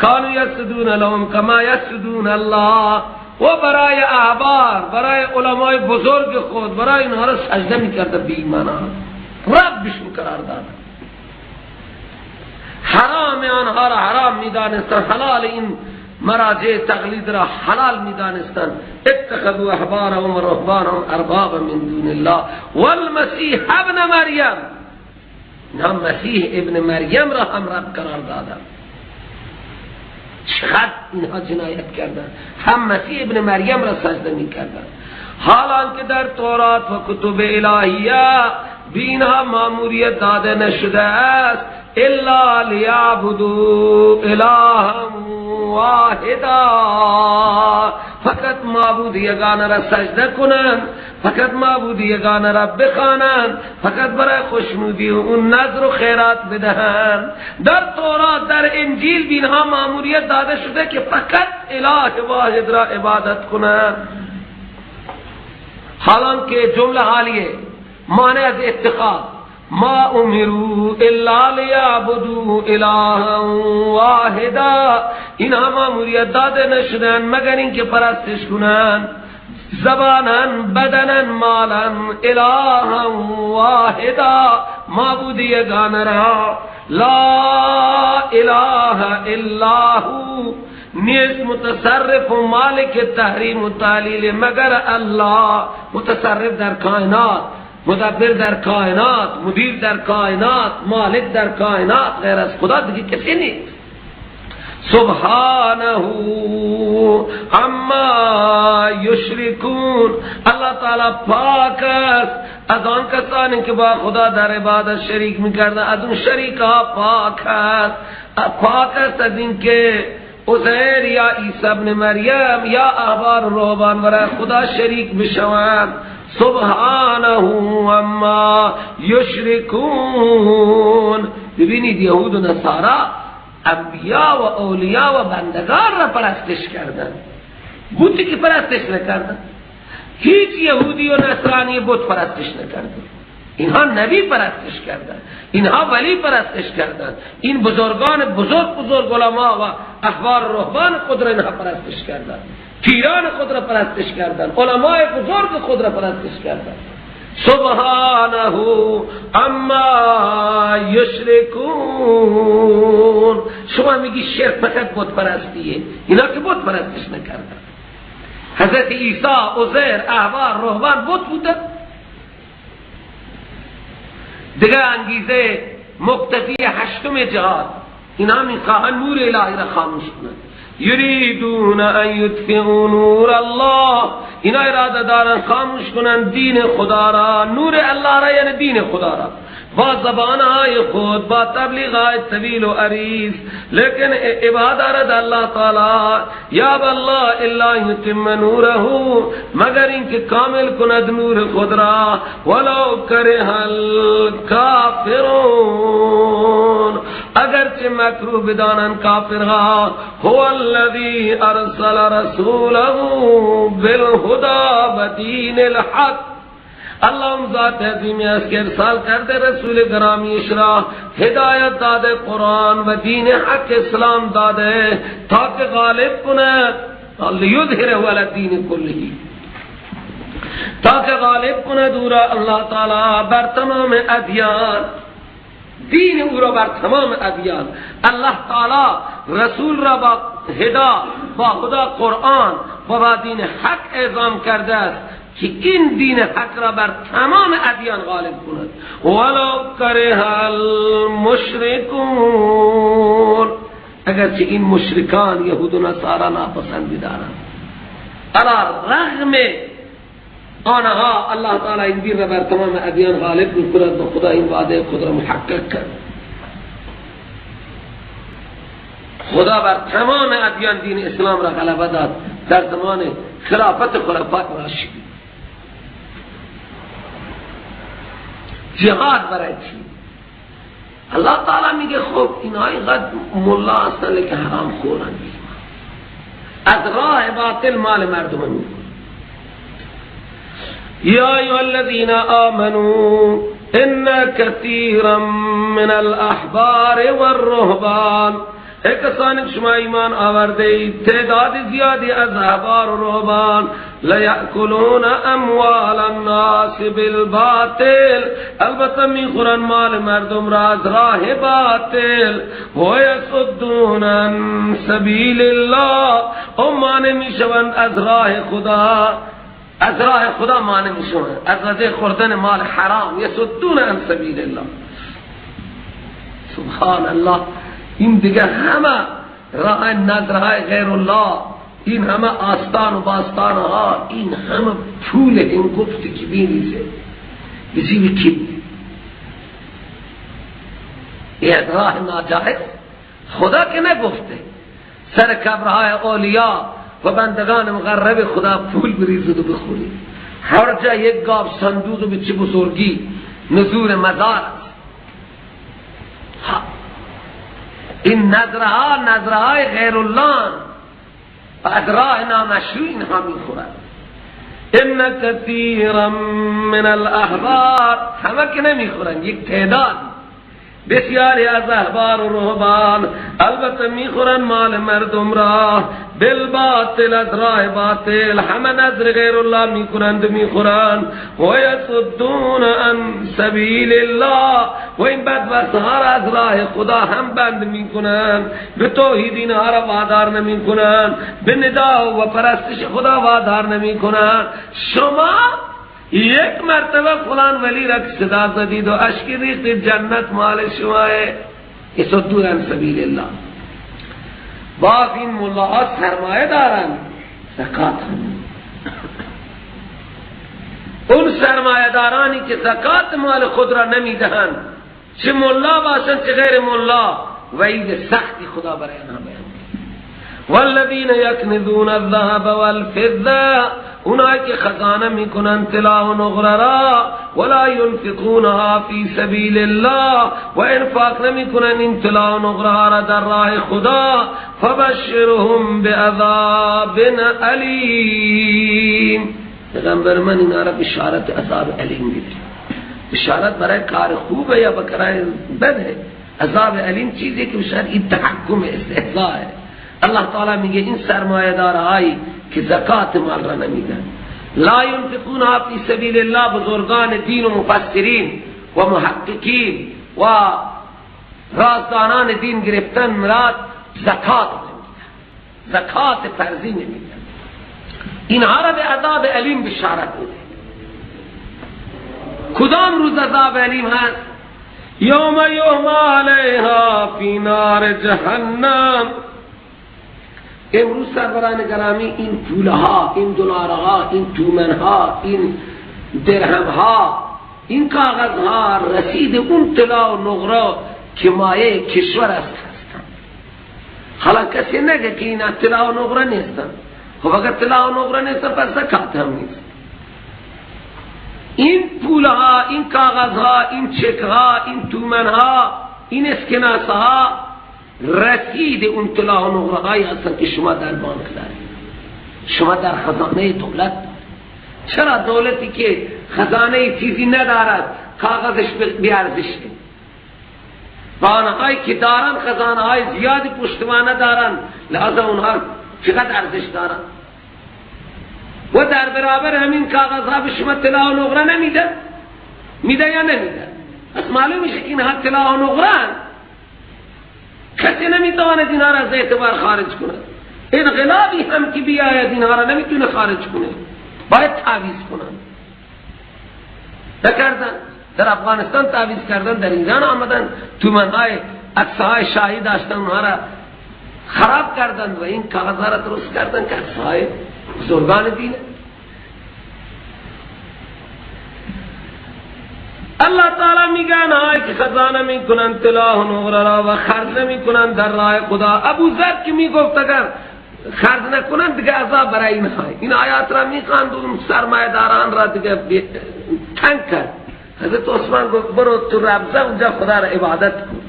کانوا یسجدون لهم کما یسجدون الله. و برای احبار، برای علمای بزرگ خود، برای اینها را سجده می کردن. بی ایمانان ربشون قرار دادن. حرام آنها را حرام می دانستن، حلال این مراجع تقلید را حلال می دانستن. اتخذوا احبارهم و رهبانهم اربابا من دون الله والمسیح ابن مریم. هم مسیح ابن مریم را هم رب قرار دادن. چقدر اینها جنایت کردن. هم مسیح ابن مریم را سجده می کردن، حالان که در تورات و کتب الهیه به اینها ماموریت داده نشده است الا لیعبدوا الها واحدا. فقط معبود یگانه را سجده کنند، فقط معبود یگانه را بخوانند، فقط برای خوشنودی اون نذر و خیرات بدهند. در تورات، در انجیل اینها ماموریت داده شده که فقط اله واحد را عبادت کنند. حالان که جمله حالیه معنی از اتخاذ، ما امروا الا لیعبدوا الها واحدا، اینها ماموریت داده نشدن مگر اینکه پرستش کنن زبانا بدنا مالا الها واحدا، معبود یگانه را، لا اله الا هو، نیست متصرف و مالک تحریم و تعلیل مگر الله. متصرف در کائنات، مدبر در کائنات، مدیر در کائنات، مالک در کائنات، غیر از خدا دیگه کسی نیست. سبحانه عما یشرکون، الله تعالی پاک است از آن کسانی که با خدا در عبادت شریک میکردن، از اون شریک ها پاک است. پاک است از اینکه عزیر یا عیسی ابن مریم یا احبار رهبان برای خدا شریک بشوند. سبحانه عما یشرکون. ببینید یهود و نصارا انبیاء و اولیاء و بندگان را پرستش کردند، بتی که پرستش نکردند. هیچ یهودی و نصرانی بت پرستش نکردند. اینها نبی پرستش کردند، اینها ولی پرستش کردند، این بزرگان بزرگ بزرگ علما و احبار رهبان خود را اینها پرستش کردند، پیران خود را پرستش کردند، علمای بزرگ خود را پرستش کردند. سبحانه عما یشرکون. شما میگی شرک فقط بت پرستیه، اینا که بت پرستش نکردن. حضرت عیسی، عزیر، احبار، رهبان بت بودن. دیگه انگیزه مقتضی هشتم جهاد، اینا میخواهند نور الهی را خاموش کنند. یریدون ان یطفئوا نور الله، اینا اراده دارن خاموش کنن دین خدا را، نور الله را، یعنی دین خدا را، با زبانهای خود، با تبلیغ طویل و عریض. لیکن عبادت الله تعالی یا الله الا یتم نوره، مگر اینکه کامل کند نور خود را، ولو کره الکافرون، اگرچه مکروه بدانند کافرها. هو الذی ارسل رسوله بالهدی و دین الحق، اللہ ذات عظیم است که ارسال کرده رسول گرامیش را، هدایت داده قرآن و دین حق اسلام داده تاکه غالب کند، لیظهره علی الدین کله، تاکه غالب کند او را الله تعالی بر تمام ادیان، دین او را بر تمام ادیان. الله تعالی رسول را با هدا، با خدا قرآن و با دین حق اعظام کرده است که این دین حق را بر تمام ادیان غالب کند. ولو کره المشرکون، اگرچه این مشرکان یهود و نصارا ناپسندی دارند، علی رغم آنها الله تعالی این دین را بر تمام ادیان غالب میکند و خدا این وعده خود را محقق کرد. خدا بر تمام ادیان دین اسلام را غلبه داد در زمان خلافت خلفای راشدین. جهاد برای چی؟ الله تعالی میگه خب اینها اینقدر ملا هستن لیکن حرام خورن، از راه باطل مال مردم میخورن. یا ایها الذین آمنوا ان کثیرا من الاحبار والرهبان، ای کسانی که شما ایمان آورده اید، تعداد زیادی از احبار و رهبان، لیأکلون اموال الناس بالباطل، البته میخورن مال مردم را از راه باطل، و یصدون عن سبیل الله، و مانع میشوند از راه خدا، از راه خدا مانع میشوند، از وجه خوردن مال حرام، یصدون عن سبیل الله. سبحان الله، این دیگه همه راه نظرهای غیر الله، این همه آستان و باستان ها، این همه پول این گفت که میریزه به جیب کی؟ این راه ناجایز خدا که نگفته سر کبرهای اولیا و بندگان مقرب خدا پول بریزد و بخوری. هر جا یک گاو صندوق به چه بزرگی نزور مزار. این نظرها نظرهای غیر الله و از راه نامشروع اینها میخورند. ان کثیرا من الاحبار، همه که نمیخورن، یک تعداد بسیاری از احبار و رهبان البته میخورن مال مردم را بالباطل، از راه باطل، همه نظر غیر الله میکنند میخورن. و یصدون عن سبیل الله، و این بدبختها را از راه خدا هم بند میکنن، به توحید اینها را وادار نمیکنن، به ندا و پرستش خدا وادار نمیکنن. شما یک مرتبه فلان ولی را صدا زدید و اشک ریختید، جنت مال شماه. یصدون عن سبیل الله. باز این ملاها سرمایه دارن، زکات هم. اون سرمایه دارانی که زکات مال خود را نمیدهند، چه ملا باشند چه غیر ملا، وعید سختی خدا برای آنها بیان. والذین یکنزون الذهب والفضه، اونایی که خزانه میکنن طلا و نقره را، ولا ينفقونها فی سبیل الله، و انفاق نمیکنن این طلا و نقره را در راه خدا، فبشرهم بعذاب الیم. پیغمبر من اینا را بشارت عذاب الیم میده. بشارت برای کار خوبه یا برای بده؟ عذاب الیم چیزی که بشارت این تحکم استهزاء. الله تعالی میگه این سرمایه دارهایی که زکات مال را نمیدن، لا ينفقونها فی سبیل الله، بزرگان دین و مفسرین و محققین و رازدانان دین گرفتن مراد زکات نمیدن، زکات فرضی نمیدن، اینها را به عذاب الیم بشارت میده. کدام روز عذاب الیم هست؟ یوم یحما علیها فی نار جهنم. امروز سروران گرامی این پولها، این دلارها، این تومنها، این درهمها، این کاغذها رسید اون طلا و نقره که مایه کشور است هستند. حالا کسی نگه که اینا طلا و نقره نیستن. خب اگر طلا و نقره نیستن پس زکات هم نیست. این پولها، این کاغذها، این چکها، این تومنها، این اسکناسها رسید اون طلا و نقره هایی هستند که شما در بانک دارید، شما در خزانه دولت دارید. چرا دولتی که خزانه چیزی ندارد کاغذش بیارزشه؟ و آنهایی که دارن خزانه های زیادی پشتوانه دارن، لذا اونها چقدر ارزش دارن؟ و در برابر همین کاغذها به شما طلا و نقره نمیده؟ میده یا نمیده؟ پس معلوم میشه که اینها طلا و نقره، کسی نمیتواند اینها را از اعتبار خارج کنه. انقلابی هم که بیاید اینها را نمیتونه خارج کنه، باید تعویض کنن. نکردن در افغانستان تعویض کردن، در ایران آمدن تومنهای عکسهای شاهی داشتن اونها را خراب کردن و این کاغذها را درست کردن که عکسهای بزرگان دینه. الله تعالی میگه آنهایی که خزانه میکنن طلا و نقره را و خرج نمیکنن در راه خدا. ابو ذر که میگفت اگر خرج نکنن دیگه عذاب برای اینها، این آیات را میخواند اون سرمایه داران را دیگه تنگ کرد. حضرت عثمان گفت برو تو ربزه اونجا خدا را عبادت کن،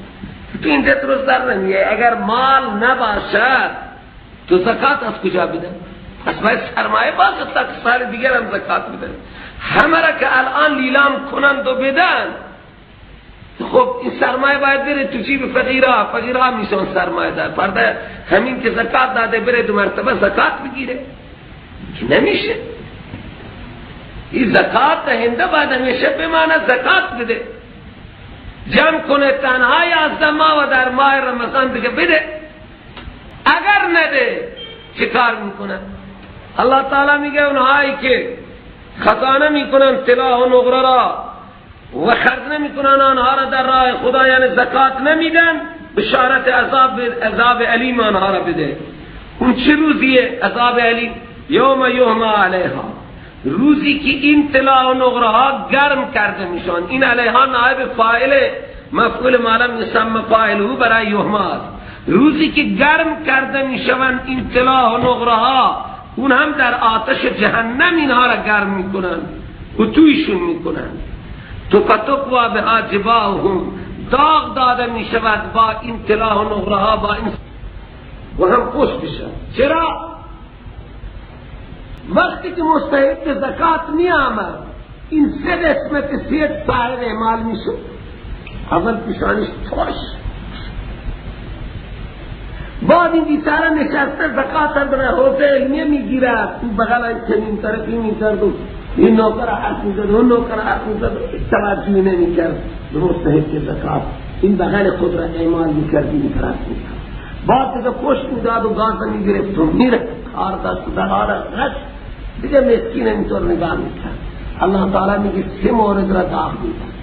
تو اینجا درست در نمیه. اگر مال نباشد تو زکات از کجا بده؟ پس باید سرمایه باشد تا که سال دیگر هم زکات بده. همه را که الان لیلام کنند و بدن، خب این سرمایه باید بره تو جیب فقیرها، فقیرها میشن سرمایه دار. فردا همین که زکات داده بره دو مرتبه زکات بگیره که نمیشه. این زکات دهنده باید همیشه بمانه زکات بده، جمع کنه تنها 11 ماه و در ماه رمضان دیگه بده. اگر نده چه کار میکنه؟ الله تعالی میگه اونهایی که خزانه میکنن طلا و نقره را و خرج نمیکنن آنها را در راه خدا، یعنی زکات نمیدن، بشارت عذاب الیم آنها را بده. اون چه روزیه عذاب الیم؟ یوم یحما علیها، روزی که این طلا و نقره ها گرم کرده میشن. این علیها نائب فاعل مفعول ما لم یسمى فاعله برای یحما است. روزی که گرم کرده میشوند این طلا و نقره ها، اون هم در آتش جهنم اینها را گرم میکنن و تویشون میکنن. تو فتقوا بها جباههم، داغ داده میشود با این طلا و نقره ها، با این و هم پشت بشن. چرا؟ وقتی که مستحق زکات می آمد، این سه قسمت سید صاحب اعمال می شد. اول پیشانیش ترش، بعد این بیچاره نشسته زکات هم برای حوزه علمیه میگیرد، تو بغل این چنین طرفی میکرد و این نوکر حرف میزد و اون نوکر حرف میزد، توجهی نمیکرد به مستحق زکات. این بغل خود را اعمال میکرد، این طرف میکرد. بعد دیگه پشت میداد و گاز میگرفت و میره کار داشت و دغار غش دیگه مسکین اینطور نگاه میکرد. الله تعالی میگه سه مورد را داغ میداد،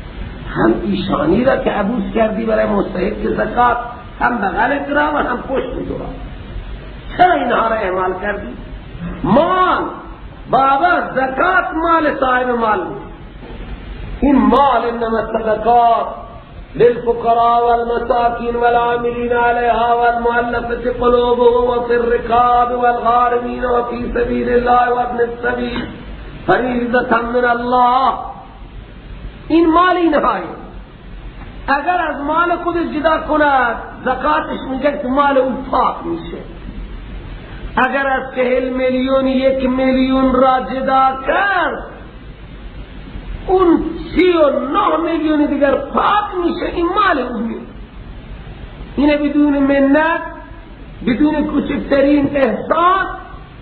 هم ایشانی را که عبوس کردی برای مستحق زکات، هم بغلت را و هم پشت تو را. چرا اینها را اعمال کردی؟ مال بابا زکات مال صاحب مال، این مال انما الصدقات للفقراء والمساكين والعاملين عليها والمؤلفة قلوبهم وفي الرقاب والغارمين وفي سبيل الله وابن السبيل فریضة من الله. این مال اینهایی اگر از مال خودش جدا کند زکاتش میگه که مال او پاک میشه. اگر از 40 میلیون 1 میلیون را جدا کرد، اون 39 میلیون دیگر پاک میشه، این مال او میشه. اینه بدون منت، بدون کوچکترین احسان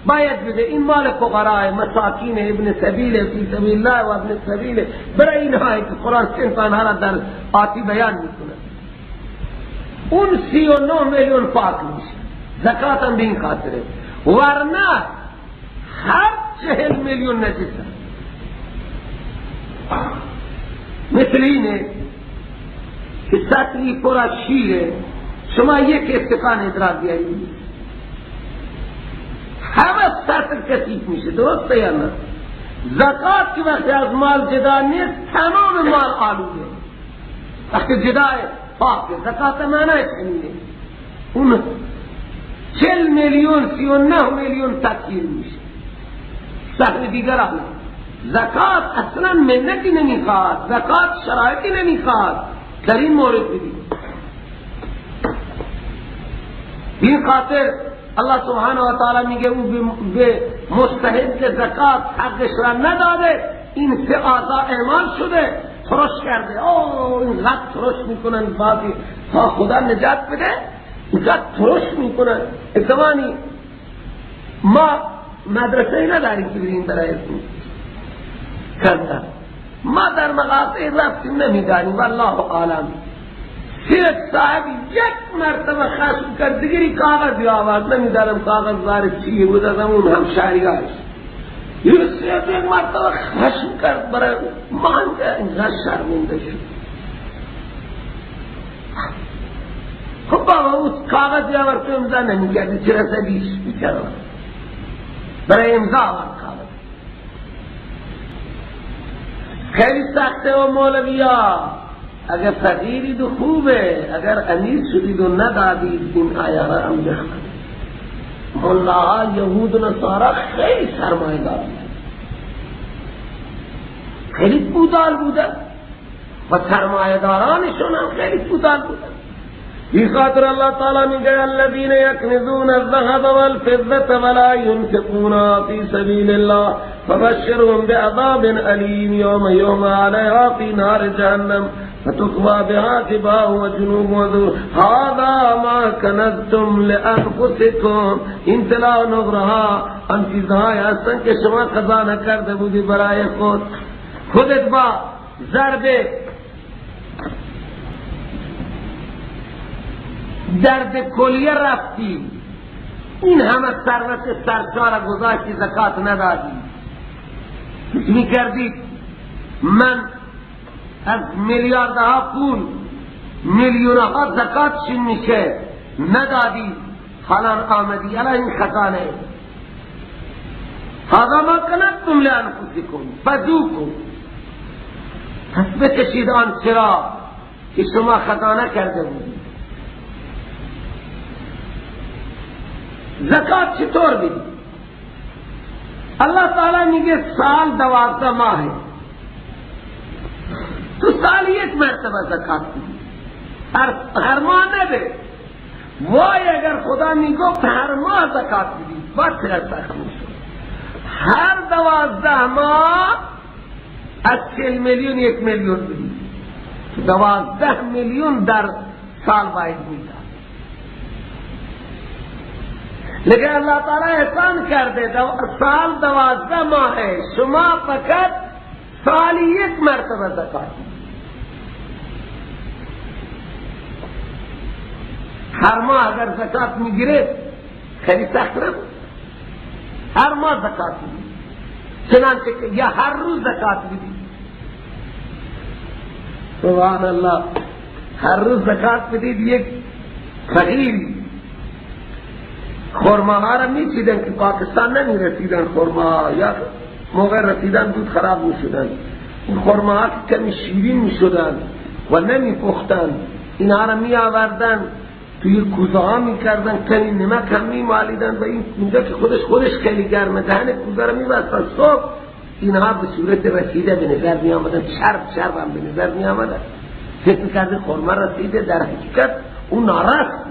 باید بده. این مال فقراء، مساکین، ابن سبیل، فی سبیل الله و ابن سبیل، برای اینهایی که قرآن سنفانها را در آتی بیان میکنه. اون 39 میلیون پاک میشه، زکات هم به این خاطره، ورنه هر 40 میلیون نجسه. مثل اینه که سطلی پر از شیره، شما یک استکان ادرار بیایید، همه سطل کثیف میشه، درسته یا نه؟ زکات که وقتی از مال جدا نیست تمام مال آلوده، وقتی جدا پاکه. زکات معنیش همینه. اون 40 میلیون 39 میلیون تکثیر میشه، سهم دیگر آلوده. زکات اصلا منتی نمیخواد، زکات شرایطی نمیخواد. در این مورد بدید این خاطر الله سبحانه و تعالی میگه او به مستحق زکات حقش را نداده، این سه اعضا اعمال شده، ترش کرده. اوه اینقدر ترش میکنن بعضی تا خدا نجات بده، اینقدر ترش میکنن. زمانی ما مدرسه نداریم که بریم برای کردن، ما در مغازه رفتیم نمیدانیم، والله عالم. سید صاحب یک مرتبه خشم کرد، دیگری کاغذ آورد، نمیدانم کاغذ دار چیه بود، از اون همشهریاش. یه سید یک مرتبه خشم کرد برای من که اینقدر شرمنده شد. خب بابا اون کاغذ آورد تو امضا نمیکردی، چرا زدیش بیچاره؟ برای امضا آورد کاغذ. خیلی سخته و مولوی ها، اگر فقیرید و خوبه، اگر امیر شدید و ندادید این آیه را هم بخوانید. ملاها یهود و نصارا خیلی سرمایه دار بودن، خیلی پودال بودن و سرمایه دارانشون هم خیلی پودال بودن. این خاطر الله تعالی میگه الذین یکنزون الذهب والفضة ولا ينفقونها فی سبیل الله فبشرهم بعذاب الیم یوم یحمی علیها فی نار جهنم فتکوی بها جباههم وجنوبهم وظهورهم هذا ما کنزتم لانفسکم. این طلا و نقره‌ها آن چیزهایی هستند که شما خزانه کرده بودی برای خود. خودت با ضرب درد کلیه رفتی، این همه ثروت سرشار گذاشتی، زکات ندادی. فکر میکردی من از میلیاردها پول میلیونها زکات شین میشه، ندادی، حالا آمدی الان این خزانه. هذا ما کنزتم لانفسکم فذوقوا. پس بکشید آن چرا که شما خزانه کرده بودید. زکات چطور بدی؟ الله تعالی میگه سال 12 ماه ہے، تو سال یک مرتبه زکات بدی، هر ماه نده. وای اگر خدا میگفت هر ماه زکات بدی، باید سخت میشد. 12 ماه از 40 میلیون 1 میلیون بدید، 12 میلیون در سال باید میداد. لیکن الله تعالی احسان کرده، سال 12 ماه، شما فقط سالی 1 مرتبه زکات. هر ماه اگر زکات میگیره خیلی سخت نبود، هر ماه زکات میدید، چنانچه یا هر روز زکات بدید. سبحان الله، هر روز زکات بدید. یک فقیری خرماها را میچیدن که پاکستان نمی رسیدن خرماها، یا موقع رسیدن دود خراب می شدن. این خرماها که کمی شیرین می شدن و نمی پختن، اینها را می آوردن توی کوزه ها می کردن، کمی نمک هم می مالیدن و این اینجا که خودش خیلی گرمه، دهن کوزه را می بستن. صبح اینها به صورت رسیده به نظر می آمدن، چرب چرب هم به نظر می آمدن. فکر می‌کرده خرما رسیده، در حقیقت اون نارست.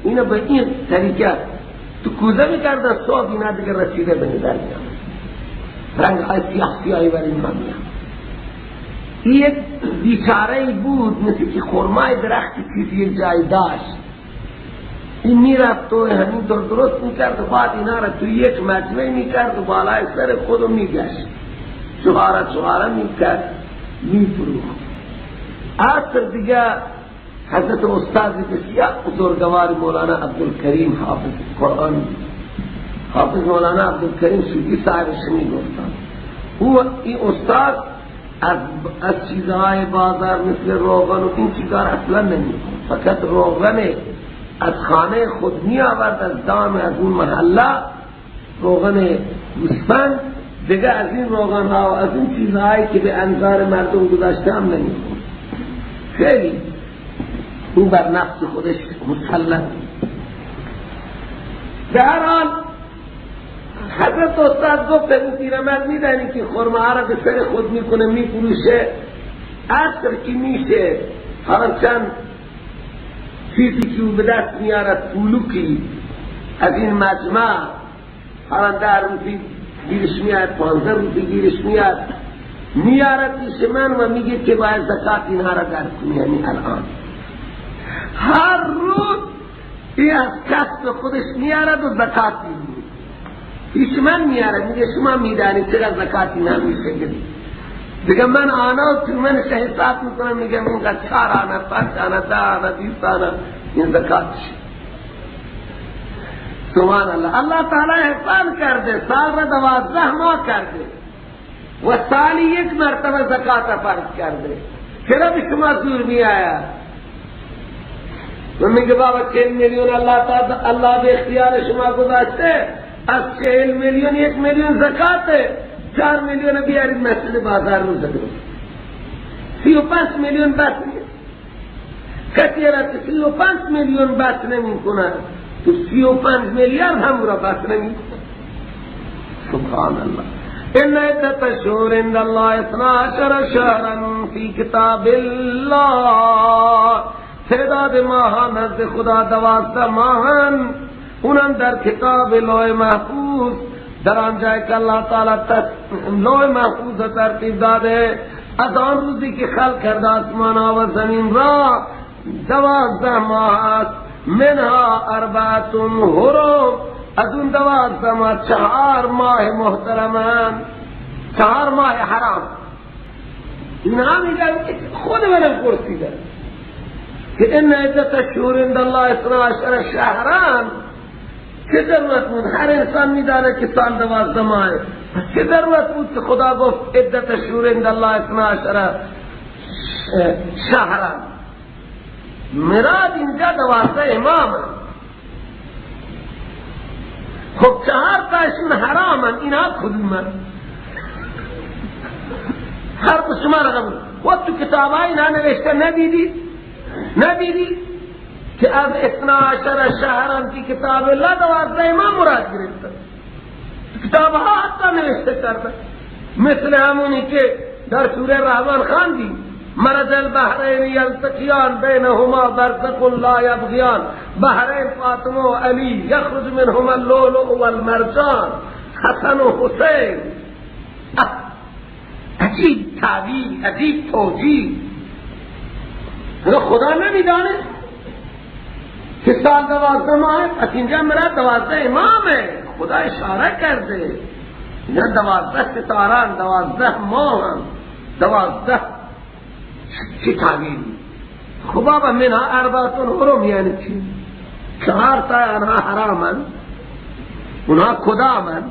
اینو به این طریقه تو کوزه میکردن، صبح اینا دیگه رسیده به نظر می آمد، رنگ های سیاه سیاهی بر اینها می آمد. این یک بیچاره بود، مثل که خرمای درختی چیزی یک جای داشت، این میرفت و همینطور درست میکرد و بعد اینا را تو یک مجمع میکرد و بالای سر خودو میگشت، چهاره چهاره میکرد میفروخت. عصر دیگه حضرت استاد بسیار بزرگوار مولانا عبدالکریم حافظ قرآن، حافظ مولانا عبدالکریم سودی صاحبش میگفتن، او این استاد از چیزهای بازار مثل روغن و این چیزها اصلا نمیخورد، فقط روغن از خانه خود می آورد، از دام از اون محله روغن گوسفند، دیگه از این روغن ها و از این چیزهایی که به انظار مردم گذاشته هم نمیخورد. خیلی او بر نفس خودش مسلط. به هر حال حضرت استاد گفت به اون پیرمرد میدانی که خرمه را به سر خود میکنه میفروشه، عصر که میشه حالا چند چیزی که او به دست میارد پولوکی از این مجمع، حالا 10 روپی گیرش میاد، 15 روپی گیرش میاد، میارد پیش من و میگه که باید زکات اینها را در کنی. یعنی الان هر روز این از کسب خودش میارد و زکات میگیره، پیش من میارد، میگه شما میدانید چقدر زکات اینها میشه. دیگه من آنا و تو منش حساب میکنم، میگم اینقدر 4 آنه، 5 آنه، 10 آنه، 20 آنه این زکات شد. سبحان الله، الله تعالی احسان کرده، سال را 12 ماه کرده و سالی 1 مرتبه زکات فرض کرده. چرا به شما زور می آیا؟ و میگه بابا 40 میلیون الله تعالی الله به اختیار شما گذاشته، از 40 میلیون 1 میلیون زکاته، 4 میلیون بیارید مسجد بازار رو زکات، 35 میلیون بس نیست. کسی را 35 میلیون بس نمی کنه تو 35 میلیارد هم را بس نمی کنه. سبحان الله. ان عدة الشهور عند الله 12 شهرا فی کتاب الله، تعداد ماها نزد خدا 12 ماهن، اونم در کتاب لوح محفوظ، در آن جایی که الله تعالی لوح محفوظ ترتیب داده، از آن روزی که خلق کرده آسمان و زمین را 12 ماه است، منها 4 حرم، از اون 12 ماه 4 ماه محترمن، 4 ماه حرام. اینها میگن خود منم پرسیدن که ان عدة الشهور عند الله 12 شهرا، چه ضرورت بود؟ هر انسان میدانه که سال 12 ماه، چه ضرورت بود که خدا گفت عدة الشهور عند الله 12 شهرا؟ مراد اینجا 12 امام. خب 4 تاشون حرامن، اینا کدومن؟ هر شما را قبول و تو کتاب های اینا نوشته ندیدید؟ ندیدید که از 12 شهرا فی کتاب الله 12 امام مراد گرفته، کتاب ها حتی نوشته کرده، مثل همونی که در سوره رحمان خواندیم، مرج البحرین یلتقیان بینهما برزخ لا یبغیان، بحرین فاطمه و علی، یخرج منهما اللؤلؤ والمرجان، حسن و حسین. عجیب تعبیر، عجیب توجیه. خدا نمیدانه که سال 12 ماه، پس اینجا مراد 12 امامه. خدا اشاره کرده اینجا 12 ستاران، 12 ماه هم، 12. چه تعبیری؟ خب بابا منها اربعتون حرم یعنی چی؟ 4 تا آنها حرامن، اونها کدامن؟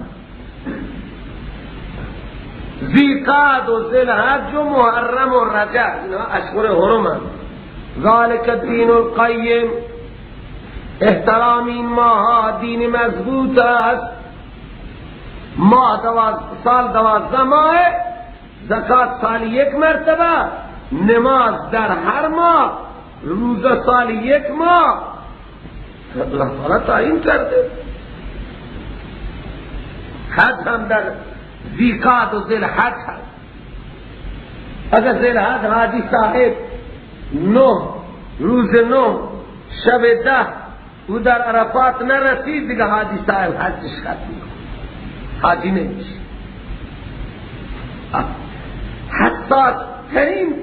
ذیقعد و ذوالحج و محرم و رجب، اینها اشهر حرمن. ذالک الدین القیم، احترام این ماها دین مضبوط است. ماه سال 12 ماه، زکات سال 1 مرتبه، نماز در هر ماه، روزه سال 1 ماه. اللہ تعالی تعیین کرده. حج هم در ذیقعد و ذوالحج هست. اگر ذوالحج حاجی صاحب 9 روز 9 شب 10 او در عرفات نرسید، دیگه حاجی صاحب حجش ختم، حاجی نمیشه. حساس ترین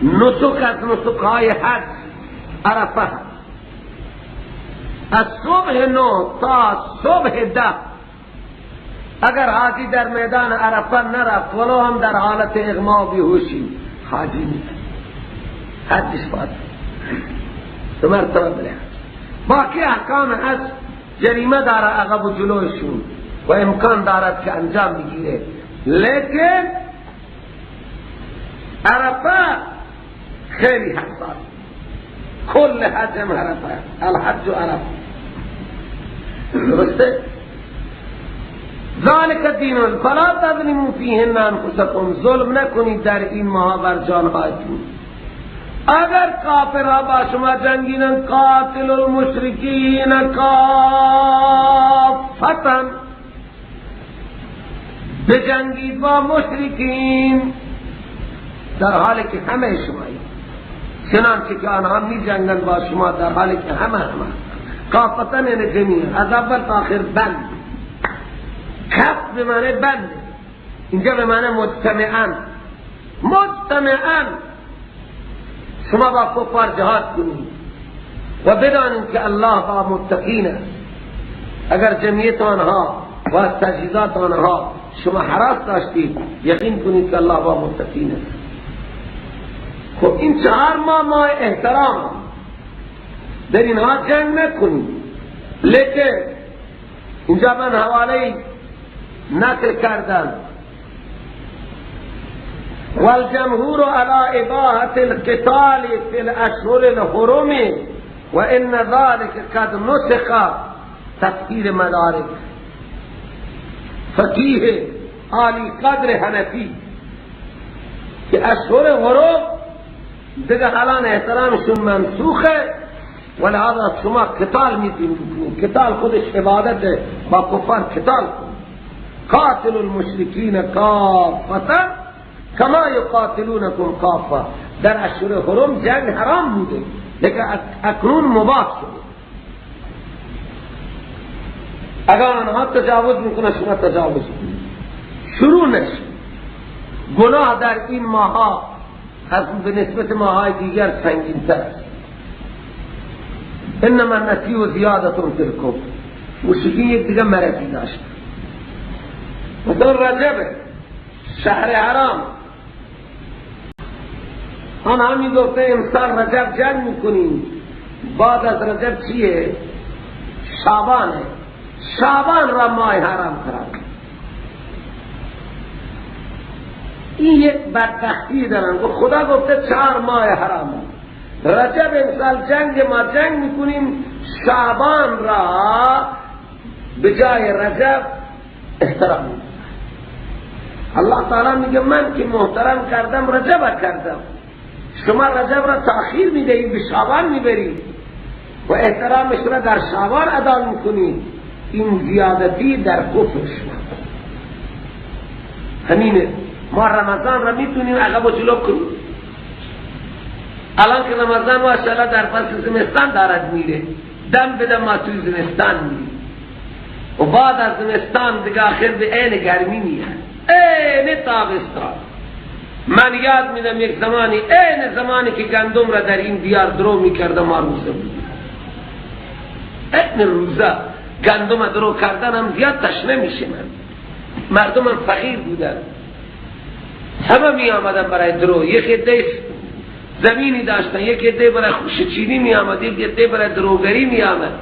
نسک از نسکهای حج عرفه هست. از صبح 9 تا صبح 10 اگر حاجی در میدان عرفه نرفت، ولو هم در حالت اغما و بیهوشی، حاجی نیست، حجش باطل. دو مرتبه بله. باقی احکام حج جریمه داره عقب و جلوشون و امکان دارد که انجام بگیره، لیکن عرفه خیلی حساس. کل حج هم عرفه، الحج و عرفه، درسته؟ ذالک دین فلا تظلموا فیهن انفسکم، ظلم نکنید در این ماه بر جانهایتون. اگر کافرها با شما جنگینن، قاتل المشرکین کافتا، بجنگید با مشرکین در حالی که همه شمایی، چنانچه که آنها می جنگن با شما در حالی که همه همه. کافتا یعنی جمیع، از اول تا آخر بند. کف به معنی بند، اینجا به معنی مجتمعا. مجتمعا شما با کفار جهاد کنید و بدانید که الله با متقین است. اگر جمعیت آنها و تجهیزات آنها شما حراس داشتید، یقین کنید که الله با متقین است. خب این 4 ماه ماه احترام، در اینها جنگ نکنید. لیکن اینجا من حواله نقل کردم، والجمهور على اباحة القتال في الاشهر الحرم وان ذلك قد نسخ. تفسیر مدارک فقیه عالی قدر حنفی که اشهر حرم دیگه الان احترامشون منسوخه، ولهذا شما قتال میتونید. قتال خودش عبادته، با کفار قتال کن. قاتل المشرکین کافة کما یقاتلونکم کافة. در اشهر حرم جنگ حرام بوده، لیکن اکنون مباح شده. اگر آنها تجاوز میکنه شما تجاوز کنید، شروع نشه. گناه در این ماها از به نسبت ماهای دیگر سنگین تر است. انما النسیء زیادة فی الکفر. مشرکین یک دیگه مرضی داشت. مثلا رجب شهر حرام، آنها میگفته امسال رجب جنگ میکنیم، بعد از رجب چیه؟ شعبانه. شعبان را ماه حرام قرار. این یک بدبختی دارن. خدا گفته 4 ماه حرام، رجب امسال جنگ ما جنگ میکنیم، شعبان را به جای رجب احترام میکنیم. الله تعالی میگه من که محترم کردم رجب کردم، شما رجب را تأخیر میدهید، به شعبان میبرید و احترامش را در شعبان ادا میکنید. این زیادتی در کفر شما. همینه ما رمضان را میتونیم عقب و جلو کنیم. الان که رمضان ماشاءالله در فصل زمستان دارد میره، دم به دم ما توی زمستان میریم و بعد از زمستان دیگه آخر به عین گرمی میاد. عین تابستان. من یاد میدم یک زمانی، عین زمانی که گندم را در این دیار درو میکردم ما روزه بودیم. عین روزه گندم درو کردن هم زیاد تشنه میشه. مردم هم فقیر بودن، همه می آمدن برای درو. یک عده زمینی داشتن، یک عده برای خوشچینی می آمد، یک عده برای دروگری می آمد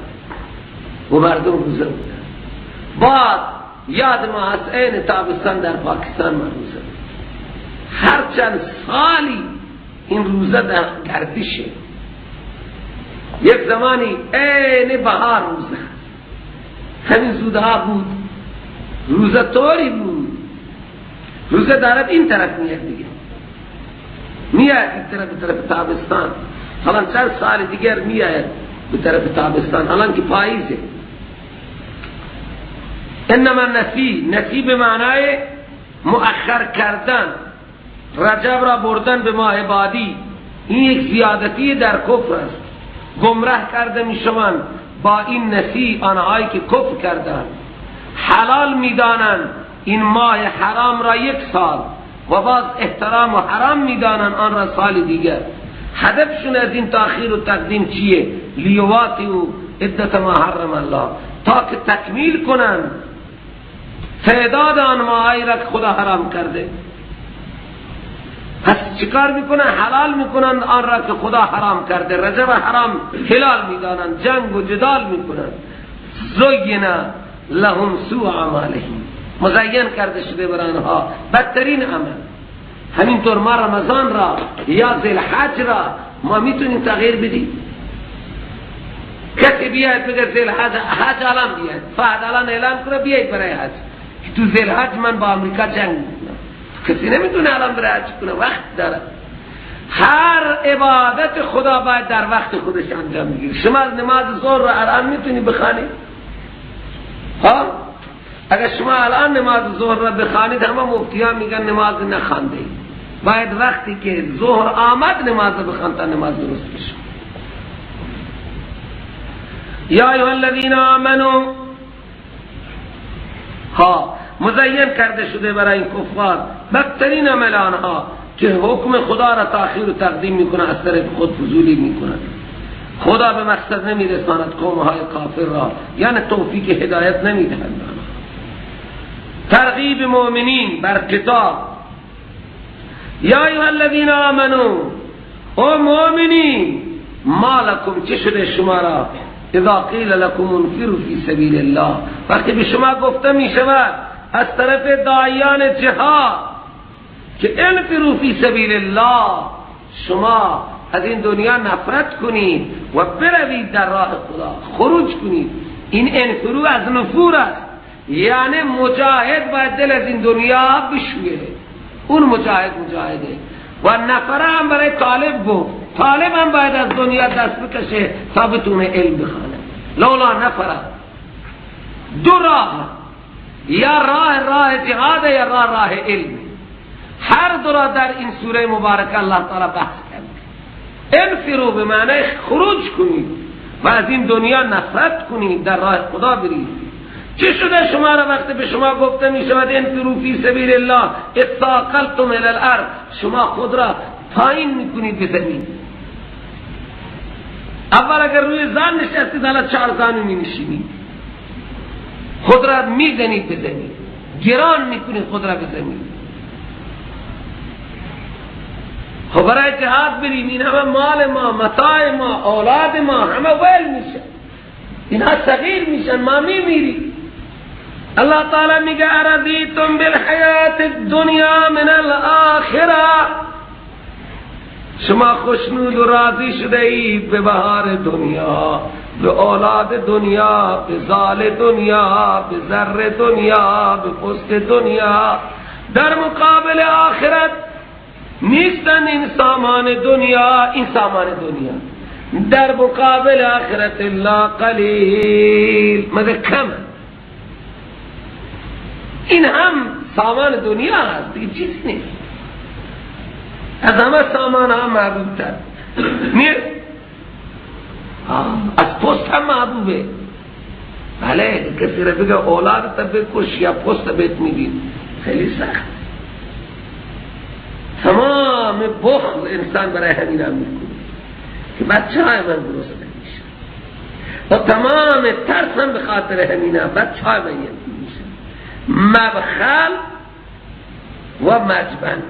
و مردم روزه بودن. بعد یاد ما هست عین تابستان در پاکستان ما روزه بود. هر چند سالی این روزه در گردشه. یک زمانی عین بهار روزه، همین زودها بود، روزه طوری بود، روزه دارد این طرف میاد دیگه، میاد این طرف به طرف تابستان. حالا چند سال دیگر میاد به طرف تابستان، حالا که پاییزه. انما نسی، نسی به معنای مؤخر کردن، رجب را بردن به ماه بعدی، این یک زیادتی در کفر است. گمراه کرده میشوند با این نسی آنهایی که کفر کردند. حلال میدانند این ماه حرام را یک سال و باز احترام و حرام میدانند آن را سال دیگر. هدفشون از این تاخیر و تقدیم چیه؟ لیواطئوا عدة ما حرم الله، تا که تکمیل کنند تعداد آن ماهایی را که خدا حرام کرده. پس چیکار میکنن؟ حلال میکنن آن را که خدا حرام کرده. رجب حرام حلال میدانند، جنگ و جدال میکنن. زین لهم سوء اعمالهم، مزین کرده شده بر آنها بدترین عمل. همینطور ما رمضان را یا ذوالحج را ما میتونیم تغییر بدیم. کسی بیاید بگه ذوالحج، حج الان بیاید، فهد الان اعلان کنه بیاید برای حج، که تو ذوالحج من با آمریکا جنگ میکنم. کسی نمیتونه الان برای حج کنه، وقت داره. هر عبادت خدا باید در وقت خودش انجام بگیره. شما نماز ظهر را الان میتونی بخوانی؟ ها؟ اگر شما الان نماز ظهر را بخوانید، همه مفتیان میگن نماز نخوانده اید. باید وقتی که ظهر آمد نماز بخوان تا نماز درست بشه. یا ایها الذین آمنوا، ها مزین کرده شده برای این کفار بدترین عمل آنها که حکم خدا را تأخیر و تقدیم میکنه، از طرف خود فضولی میکنه. خدا به مقصد نمیرساند قومهای کافر را، یعنی توفیق هدایت نمیدهد. ترغیب مؤمنین بر قتال. یا ایها الذین آمنوا، او مؤمنین، ما لکم، چه شده شما را؟ اذا قیل لکم انفروا فی سبیل الله، وقتی به شما گفته می شود از طرف داعیان جهاد که انفروا فی سبیل الله، شما از این دنیا نفرت کنید و بروید در راه خدا، خروج کنید. این انفرو از نفور است، یعنی مجاهد باید دل از این دنیا بشویه، اون مجاهد مجاهده. و نفره هم برای طالب گفت، طالب هم باید از دنیا دست بکشه تا بتونه علم بخوانه. لولا نفره، دو راه، یا راه راه جهاد یا راه راه علم. هر دو را در این سوره مبارکه الله تعالی بحث کرد. انفرو به معنی خروج کنید و از این دنیا نفرت کنید، در راه خدا برید. چه شده شما را وقتی به شما گفته می شود انفروا فی سبیل الله اثاقلتم الی الارض، شما خود را پایین میکنید به زمین. اول اگر روی زن نشستید، حالا چهار زانو می نشینید، خود را میزنید به زمین، گران میکنید خود را به زمین. خب برای جهاد بریم، این همه مال ما، متاع ما، اولاد ما همه ویل میشن، اینها صغیر میشن، ما میمیریم. الله تعالی میگه ارضیتم بالحیات الدنیا من الاخره، شما خوشنود و راضی شده اید به بهار دنیا، به اولاد دنیا، به زال دنیا، به زر دنیا، به پست دنیا. در مقابل آخرت نیستن این سامان دنیا، این سامان دنیا در مقابل آخرت الله قلیل، مگر کم. این هم سامان دنیا هست دیگه، چیز نیست. از همه سامان هم محبوب تر نیست، از پست هم محبوبه. بله کسی را بگه اولاد تا بکش یا پست بهت میدید، خیلی سخت. تمام بخل انسان برای همین هم میکنه که بچه های من گرسنه میشه، و تمام ترس هم به خاطر همین هم بچه های من یتیم میشه. مبخل و مجبن،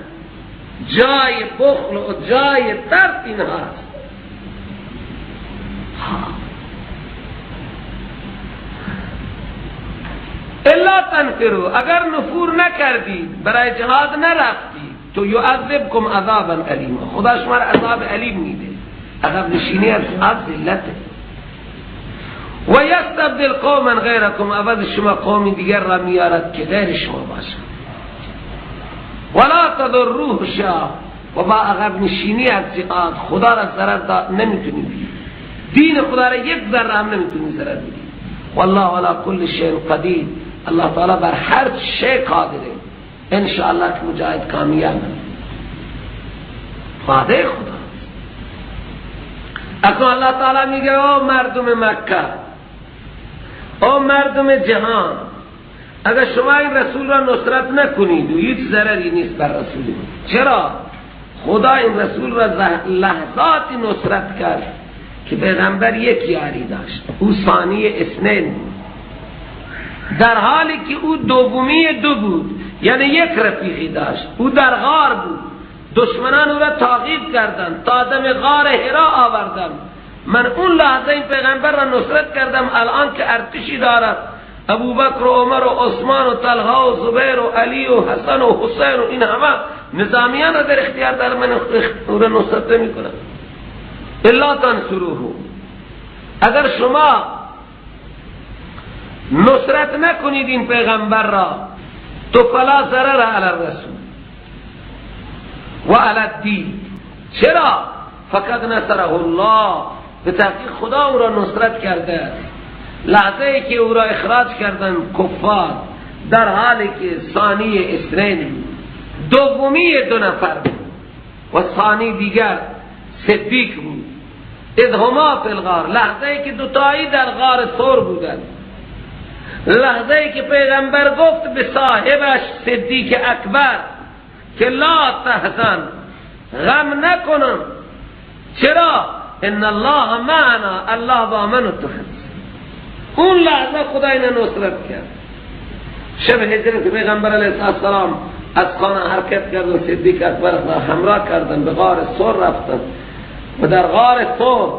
جای بخل و جای ترس این هست. الا تنفروا، اگر نفور نکردید، برای جهاد نرفتید، تو یعذبکم عذابا الیما، خدا شما را عذاب الیم میده. عذاب نشینی از ذلته. و یستبدل قوما غیرکم، عوض شما قومی دیگر را میارد که غیر شما باشد. ولا تضروه شیئا، و با عقب نشینی از جهاد خدا را ضرر نمیتونی بدی، دین خدا را یک ذره هم نمیتونی ضرر بدی. والله علی کل شیء قدیر، الله تعالی بر هر شی قادره. انشاءالله که مجاهد کامیاب وعده خدا. اکنون الله تعالی میگه او مردم مکه، او مردم جهان، اگر شما این رسول را نصرت نکنید و هیچ ضرری نیست بر رسول. چرا؟ خدا این رسول را لحظاتی نصرت کرد که پیغمبر یک یاری داشت، او ثانی اثنین بود، در حالی که او دومی دو بود، یعنی یک رفیقی داشت، او در غار بود، دشمنان او را تعقیب کردند تا دم غار حرا آوردند. من اون لحظه این پیغمبر را نصرت کردم، الان که ارتشی دارد، ابوبکر و عمر و عثمان و طلحه و زبیر و علی و حسن و حسین و این همه نظامیان را در اختیار دارم، من او را نصرت نمی کنم. الا تنصروه، اگر شما نصرت نکنید این پیغمبر را، تو فلا ضرر علی الرسول و علی الدین. چرا؟ فقد نصره الله، به تحقیق خدا او را نصرت کرده است. لحظه ای که او را اخراج کردن کفار، در حالی که ثانی اثنین، دومی دو نفر بود و ثانی دیگر صدیق بود، اذ هما فی الغار، لحظه ای که دوتایی در غار ثور بودند، لحظه ای که پیغمبر گفت به صاحبش صدیق اکبر که لا تحزن، غم نکنم. چرا؟ ان الله معنا، الله با من و تو هست. اون لحظه خدا اینه نصرت کرد. شب هجرت پیغمبر علیه السلام از خانه حرکت کردن، صدیق اکبر را همراه کردن، به غار ثور رفتن و در غار ثور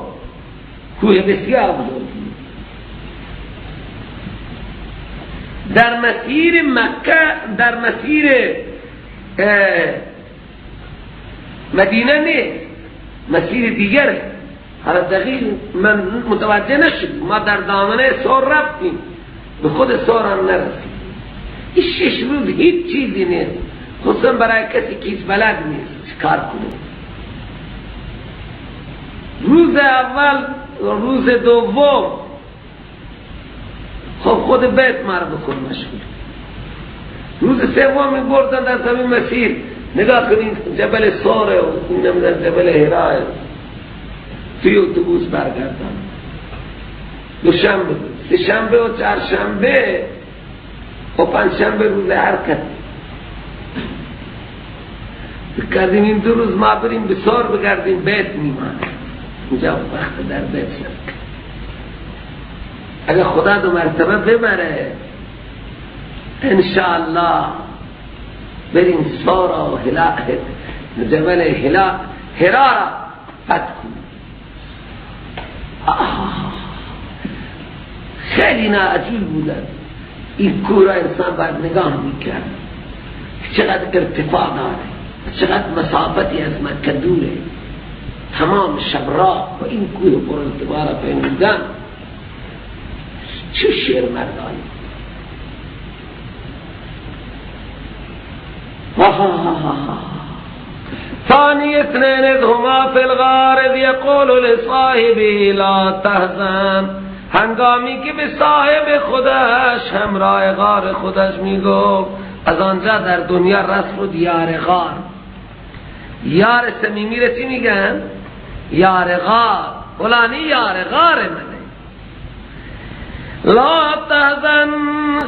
کوه بسیار بزرگ، در مسیر مکه، در مسیر مدینه نیست، مسیر دیگره. حالا دقیق من متوجه نشد، ما در دامنه ثور رفتیم، به خود ثور هم نرسیم. این 6 روز هیچ چیزی نیست، خصوصا برای کسی که هیچ بلد نیست چیکار کنه. روز اول و روز دوم خب خود بیت ما رو بکن مشغول. روز سوم می بردن در زمین مسیر، نگاه کنید جبل ثور و نمیدونم جبل حرا، توی اتوبوس برگردن. دوشنبه، سه شنبه و چهارشنبه و پنجشنبه روز حرکت کردیم. این 2 روز ما بریم به ثور بگردیم، بیت میمانه اینجا وقت در بیت شد. اگر خدا 2 مرتبه ببره انشاءالله بریم ثور و جبل حرا را فتح کنیم. خیلی ناعجول بودن. این کوه را انسان باید نگاه میکرد چقدر ارتفاع داره، چقدر مسافتی از مکه دوره. تمام شب راه و این کوه پر ارتفاع را پیمودن، چه شیر مردانی. ثانی اثنین اذ هما فی الغار اذ یقول لصاحبه لا تحزن، هنگامی که به صاحب خودش، همراه غار خودش میگفت. از آنجا در دنیا رسم و یار غار، یار صمیمی را چی میگن؟ یار غار، فلانی یار غار منه. لا تحزن،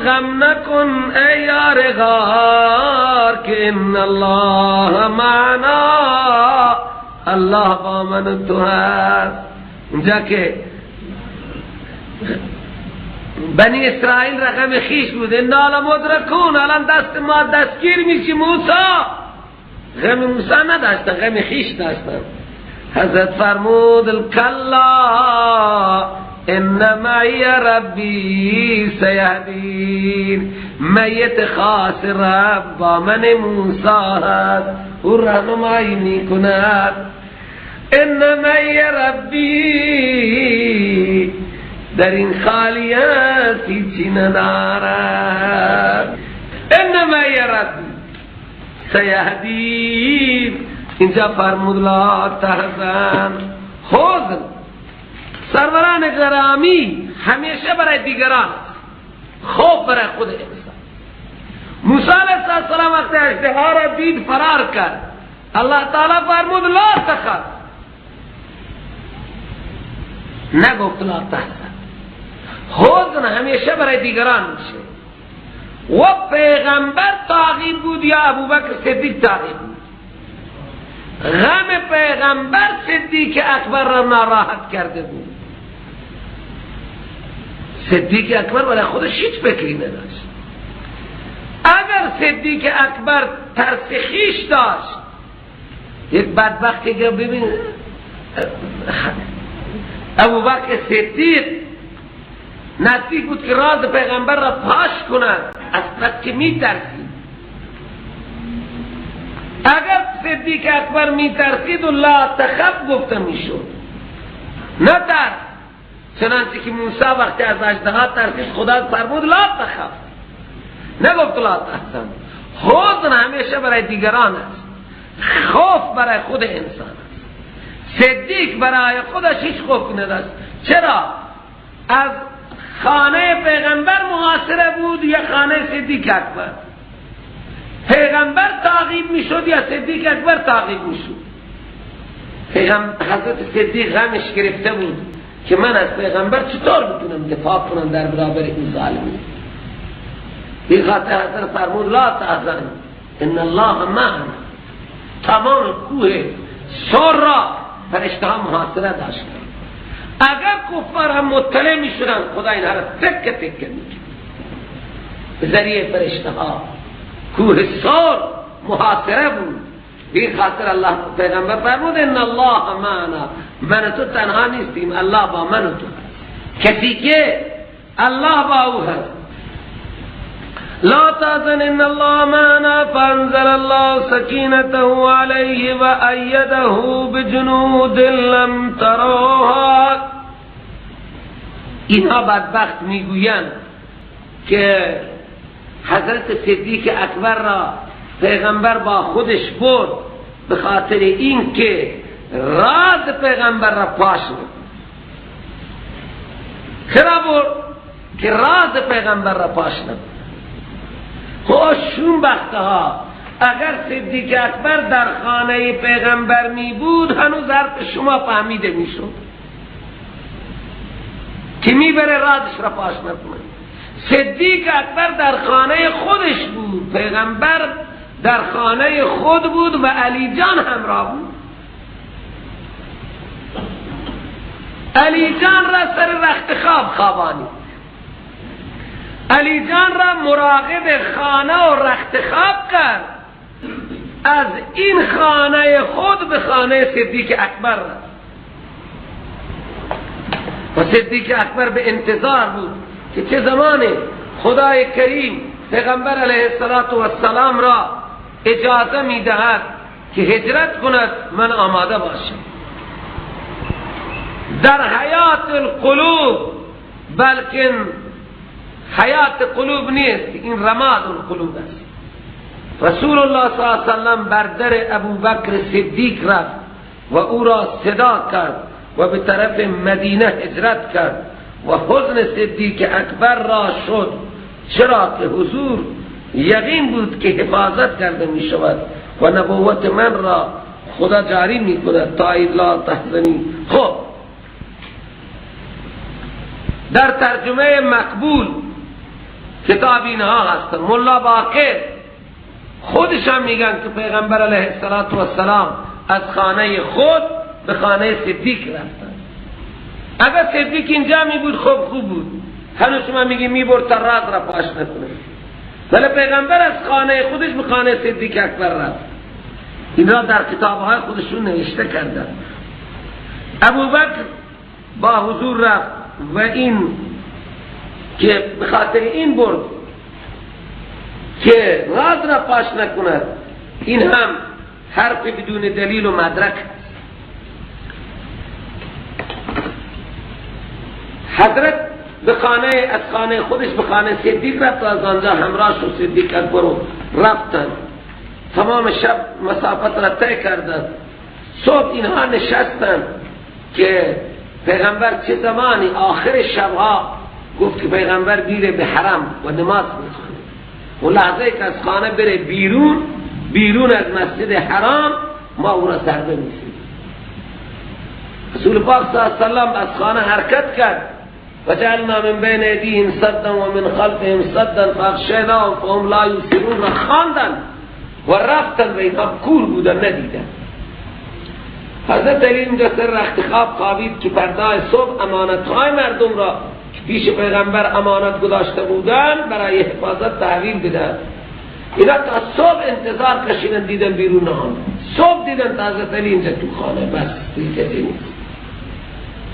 غم نکن ای یار غار، که ان الله معنا، الله با من تو هست. اونجا که بنی اسرائیل رقم خیش بود، انا لمدرکون، الان دست ما دستگیر میشی موسی. غم موسی نداشتن، غم خیش داشتن. حضرت فرمود کلا ان معی ربی سیهدین، میت خاص رب با من موسی هست، او راهنمایی میکند. ان معی ربی، در این خالیت هیچی ندارد. ان معی ربی سیهدین. اینجا فرمود لا تحزن. حزن سروران گرامی همیشه برای دیگران، خوف برای خود انسان. موسی علیه السلام وقتی اژدها را دید فرار کرد. الله تعالی فرمود لا تخف، نگفت لا تحزن. حزن همیشه برای دیگران میشه. و پیغمبر تعقیب بود یا ابوبکر صدیق تعقیب بود؟ غم پیغمبر صدیق اکبر را ناراحت کرده بود. صدیق اکبر برای خودش هیچ فکری نداشت. اگر صدیق اکبر ترس خویش داشت، یک بدبختی که ببین ابوبکر صدیق نزدیک بود که راز پیغمبر را پاش کند، از پس که میترسید. اگر صدیق اکبر میترسید و لا تخف گفته میشد، نه ترس. چنانچه که موسی وقتی از اژدها ترسید خدا فرمود لا تخف، نگفت لا تحزن. حزن همیشه برای دیگران است، خوف برای خود انسان است. صدیق برای خودش هیچ خوفی نداشت. چرا؟ از خانه پیغمبر محاصره بود یا خانه صدیق اکبر؟ پیغمبر تعقیب میشد یا صدیق اکبر تعقیب میشد؟ حضرت صدیق غمش گرفته بود که من از پیغمبر چطور بتونم دفاع کنم در برابر این ظالمین. این خاطر حضرت فرمود لا تحزن ان الله معنا. تمام کوه ثور را فرشته ها محاصره داشتند. اگر کفار هم مطلع می شدن خدا اینها را تکه تکه می کرد. ذریعه فرشته ها کوه ثور محاصره بود. این خاطر الله پیغمبر فرمود ان الله معنا، من تو تنها نیستیم، الله با من و تو هست. کسی که الله با او هست. لا تحزن ان الله معنا فانزل الله سکینته علیه و ایده بجنود لم تروها. اینها بدبخت میگویند که حضرت صدیق اکبر را پیغمبر با خودش برد به خاطر این که راز پیغمبر را پاش نکند. چرا برد؟ که راز پیغمبر را پاش نکند. خوشون بختها اگر صدیق اکبر در خانه پیغمبر می بود هنوز حرف شما فهمیده می شد که میبره رازش را پاش نکنه. صدیق اکبر در خانه خودش بود، پیغمبر در خانه خود بود و علی جان همراه بود. علی جان را سر رخت خواب خوابانی، علی جان را مراقب خانه و رخت خواب کرد. از این خانه خود به خانه صدیق اکبر رفت و صدیق اکبر به انتظار بود که چه زمانی خدای کریم پیغمبر علیه السلام را اجازه می دهد که هجرت کند، من آماده باشم. در حیات القلوب، بلکه حیات قلوب نیست، این رماد القلوب است. رسول الله صلی الله علیه وسلم بر در ابوبکر صدیق رفت و او را صدا کرد و به طرف مدینه هجرت کرد و حزن صدیق اکبر را شد، چرا که حضور یقین بود که حفاظت کرده می شود و نبوت من را خدا جاری می کند تا لا تحزنی. خب در ترجمه مقبول کتاب اینها هستند. ملا باقر خودش هم میگن که پیغمبر علیه السلام از خانه خود به خانه صدیق رفتن. اگر صدیق اینجا می بود خب خوب بود، هنوز شما میگی میبرد تا راز را پاش نکنه، ولی پیغمبر از خانه خودش به خانه صدیق اکبر رفت. این را در کتابهای خودشون نوشته کردن. ابوبکر با حضور رفت و این که به خاطر این برد که راز را پاش نکند، این هم حرف بدون دلیل و مدرک. حضرت به خانه، از خانه خودش به خانه صدیق رفت و از آنجا همراه شد صدیق اکبر و رفتن. تمام شب مسافت را طی کردند. صبح اینها نشستن که پیغمبر چه زمانی آخر شبها گفت که پیغمبر بیره به حرم و نماز بخونه و لحظه که از خانه بره بیرون، بیرون از مسجد حرام ما او را ضربه می‌زنیم. رسول پاک صلی الله علیه و سلم از خانه حرکت کرد. وجعلنا من بین ایدیهم سدا و من خلفهم سدا فاغشیناهم فهم لا یبصرون. خواندن و رفتن و اینها کور بودن ندیدن. حضرت علی اینجا سر رخت خواب خوابید که پردای صبح امانتهای مردم را که پیش پیغمبر امانت گذاشته بودن برای حفاظت تحویل بدن. اینا تا صبح انتظار کشیدن، دیدن بیرون نهان. صبح دیدن تا حضرت علی اینجا تو خانه بس دیگه کسی نیست.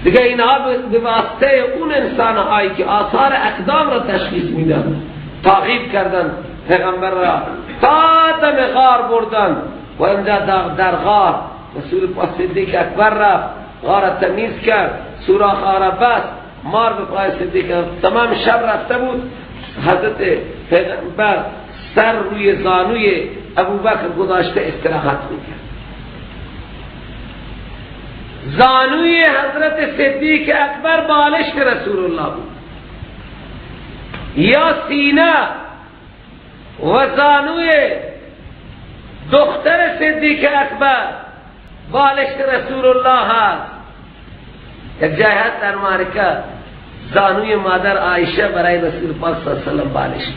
دیگه اینها به واسطه اون انسان هایی که آثار اقدام را تشخیص میدن تعقیب کردن پیغمبر را تا دم غار بردن و اینجا در غار رسول پاک صدیق اکبر رفت، غار تمیز کرد، سوراخ را بست، مار به پای صدیق. تمام شب رفته بود. حضرت پیغمبر سر روی زانوی ابوبکر گذاشته استراحت میکرد. زانوی حضرت صدیق اکبر بالشت رسول الله بود، یا سینه و زانوی دختر صدیق اکبر بالشت رسول الله هست. یک جای هست در معرکه زانوی مادر عایشه برای رسول پاک صلی الله علیه و سلم بالشت.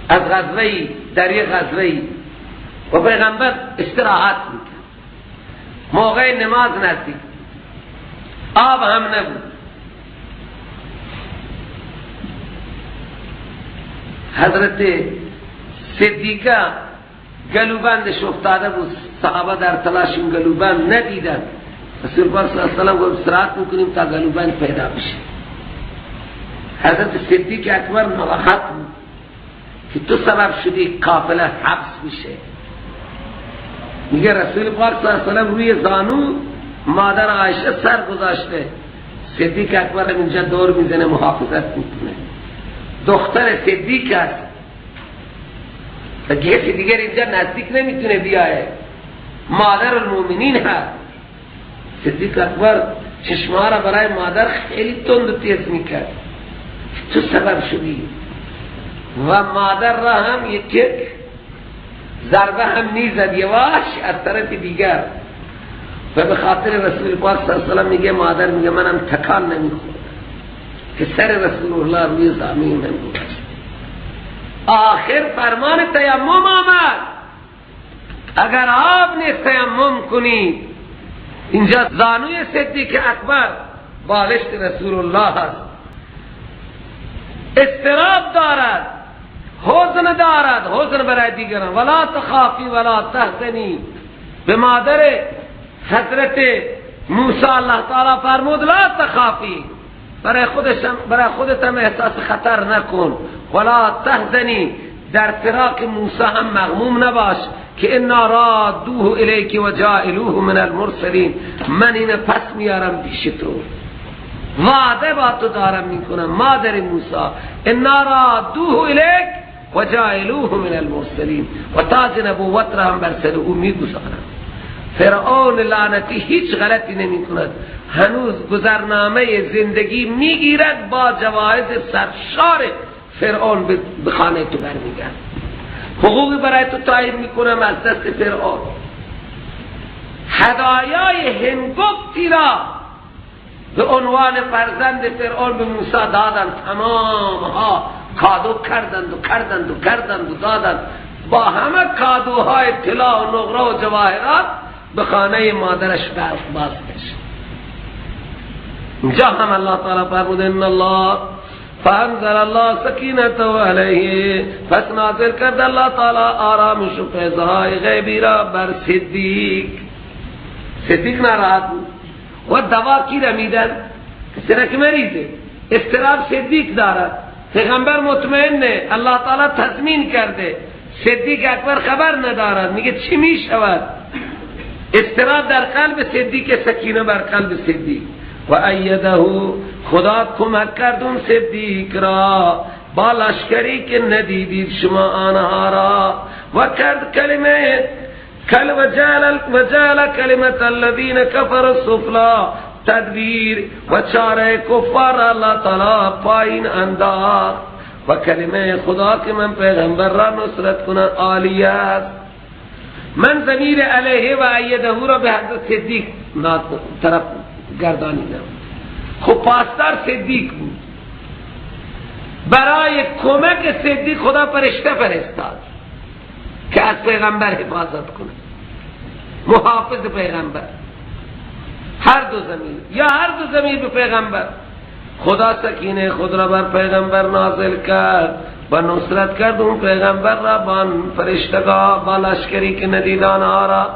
از غزوه‌ای در یک غزوه‌ای و پیغمبر استراحت میکرد، موقع نماز نزدیک، آب هم نبود. حضرت صدیقه گلوبندش افتاده بود، صحابه در تلاش این گلوبند ندیدن. رسول الله صلی الله علیه و سلم گفت استراحت میکنیم تا گلوبند پیدا بشه. حضرت صدیق اکبر ناراحت بود که تو سبب شدی قافله حبس بشه. میگه رسول پاک صلی الله علیه و سلم روی زانو مادر عایشه سر گذاشته، صدیق اکبر اینجا دور میزنه محافظت میکنه. دختر صدیق است و کسی دیگر اینجا نزدیک نمیتونه بیایه، مادر المؤمنین هست. صدیق اکبر چشمها را برای مادر خیلی تند و تیز میکرد، تو سبب شدی. و مادر را هم یک یک ضربه هم نیزد یواش از طرف دیگر. و به خاطر رسول پاک صلی الله علیه و سلم میگه مادر، میگه منم تکان نمیخورد که سر رسول الله روی زمین من بود. آخر فرمان تیمم آمد، اگر آب نیست تیمم کنید. اینجا زانوی صدیق اکبر بالشت رسول الله است. اضطراب دارد، حزن دارد، حزن برای دیگران. ولا تخافی ولا تحزنی. به مادر حضرت موسی الله تعالی فرمود لا تخافی، برای خودت هم احساس خطر نکن. ولا تحزنی، در فراق موسی هم مغموم نباش که انا رادوه الیک و جاعلوه من المرسلین. من اینو پس میارم پیش تو، وعده با تو دارم میکنم مادر موسی. انا رادوه الیک و جاعلوه من المرسلین. و تاج نبوت را هم بر سر او میگذارم. فرعون لعنتی هیچ غلطی نمی کند، هنوز گذرنامه زندگی میگیرد با جوایز سرشار فرعون به خانه تو برمیگرد. حقوقی برای تو تعیین میکنم از دست فرعون. هدایای هنگفتی را به عنوان فرزند فرعون به موسی دادن، تمام ها کار کادو کردند و کردند و کردند و دادند، با همه کادوهای طلا و نقره و جواهرات به خانه مادرش بازگشت. اینجا هم الله تعالی فرمود ان الله فانزل الله سکینته علیه، پس نازل کرد الله تعالی آرامش و فیضهای غیبی را بر صدیق. صدیق ناراحت بود و دوا کی را میدن؟ کسی را که مریضه، اضطراب صدیق دارد، پیغمبر مطمئنه، الله تعالی تضمین کرده، صدیق اکبر خبر ندارد، میگه چی میشود؟ اضطراب در قلب صدیق، سکینه بر قلب صدیق. و ایده، خدا کمک کرد اون صدیق را با لشکری که ندیدید شما آنها را، و کرد کلمه و جعل کلمت الذین کفروا السفلی، تدبیر و چاره کفار الله تعالی پایین انداخت، و کلمه خدا که من پیغمبر را نصرت کنم عالی است. من ضمیر علیه و ایده را به حضرت صدیق طرف گردانیدم. خب پاسدار صدیق بود، برای کمک صدیق خدا فرشته فرستاد که از پیغمبر حفاظت کنه، محافظ پیغمبر. هر دو ضمیر یا هر دو ضمیر به پیغمبر. خدا سکینه خود را بر پیغمبر نازل کرد و نصرت کرد اون پیغمبر را با فرشتگاه، با لشکری که ندیدان آرا.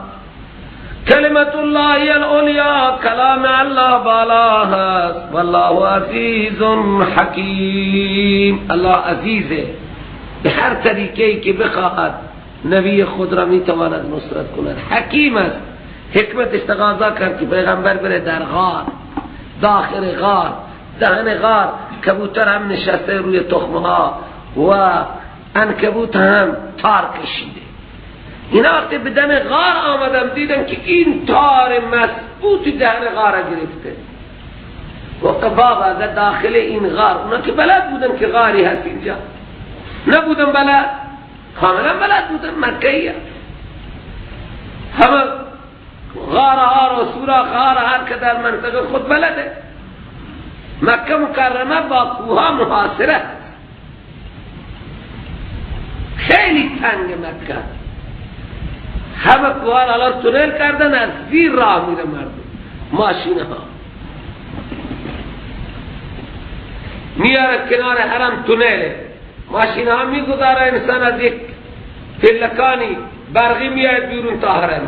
کلمت الله العلیا، کلام الله بالا هست، والله عزیز حکیم. الله عزیزه، به هر طریقه‌ای که بخواهد نبی خود را میتواند نصرت کند. حکیم است، حکمتش تقاضا کرد که پیغمبر بره در غار، داخل غار، دهن غار، کبوتر هم نشسته روی تخمها و عنکبوت هم تار کشیده. اینا وقتی به دم غار آمدم دیدم که این تار مضبوط دهن غار گرفته. گفت بابا اگر داخل این غار، اونا که بلد بودن که غاری هست اینجا، نبودن بلد، کاملا بلد بودن، مکه‌ایه، همه غارها و سوراخ ها هر که در منطقه خود بلده. مکه مکرمه با کوها محاصره، خیلی تنگ مکه، همه کوها را الان تونل کردن، از زیر راه میره مردم، ماشین ها میاره کنار حرم تونله، ماشین ها میگذاره، انسان از یک پلکانی برقی میاد بیرون تا حرم.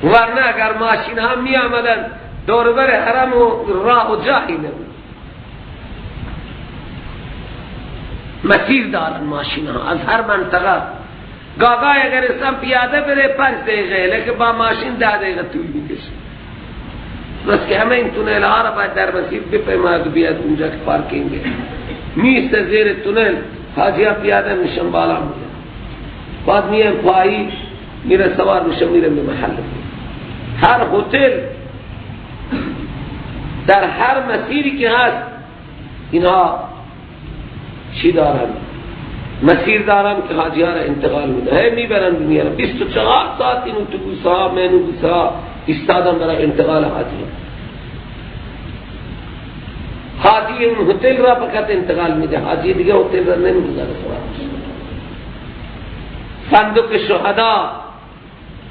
ورنه اگر ماشین ها می آمدن دور بر حرم و راه و جایی نبود. مسیر دارن ماشین ها از هر منطقه. گاگای اگر انسان پیاده بره 5 دقیقه، لیکن با ماشین 10 دقیقه طول میکشه. بس که همه این تونل ها را باید در مسیر بپیماد و بیاد اونجا که پارکینگه نیست، زیر تونل حاجی ها پیاده میشن بالا میاد، بعد میان پایی میره سوار میشه میره به محل. هر هتل در هر مسیری که هست اینها چی دارن؟ مسیر دارن که حاجی ها را انتقال میده، هی میبرن میارن 24 ساعت این اتوبوس ها مینوبوس ها ایستادن برای انتقال حاجی ها. حاجی اون هتل را فقط انتقال میده، حاجی دیگه هتل را نمیگذاره سوار. صندوق شهدا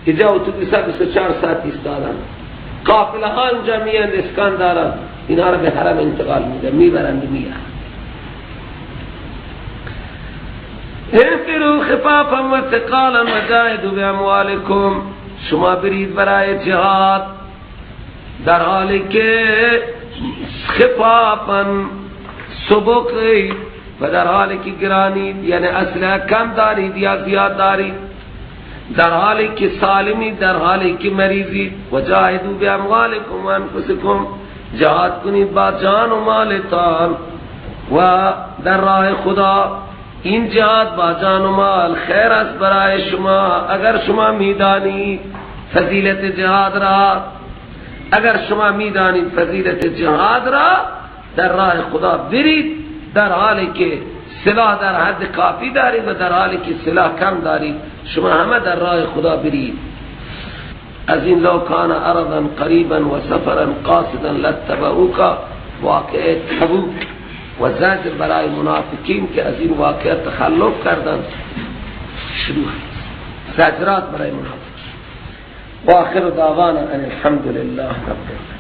اینجا اتوبوس ها 24 ساعت ایستادن، قافله ها اونجا میان اسکان دارن، اینها را به حرم انتقال میده، میبرند میارن. انفروا خفافا و ثقالا و جاهدوا باموالکم، شما برید برای جهاد در حالی که خفافا سبک و در حالی که گرانید، یعنی اسلحه کم دارید یا زیاد دارید، در حالی که سالمی، در حالی که مریضید. و جاهدوا باموالکم و انفسکم، جهاد کنید با جان و مالتان و در راه خدا. این جهاد با جان و مال خیر است برای شما اگر شما میدانید فضیلت جهاد را، اگر شما میدانید فضیلت جهاد را در راه خدا برید در حالی که سلاح در حد کافی دارید و در حالی که سلاح کم دارید، شما همه در راه خدا برید. از این لو کان عرضا قریبا و سفرا قاصدا لاتبعوک، واقعه تبوک. و زجر برای منافقین که از این واقعه تخلف کردند شروع است. زجرات برای منافقین. و آخر دعوانا ان الحمد لله رب العالمین.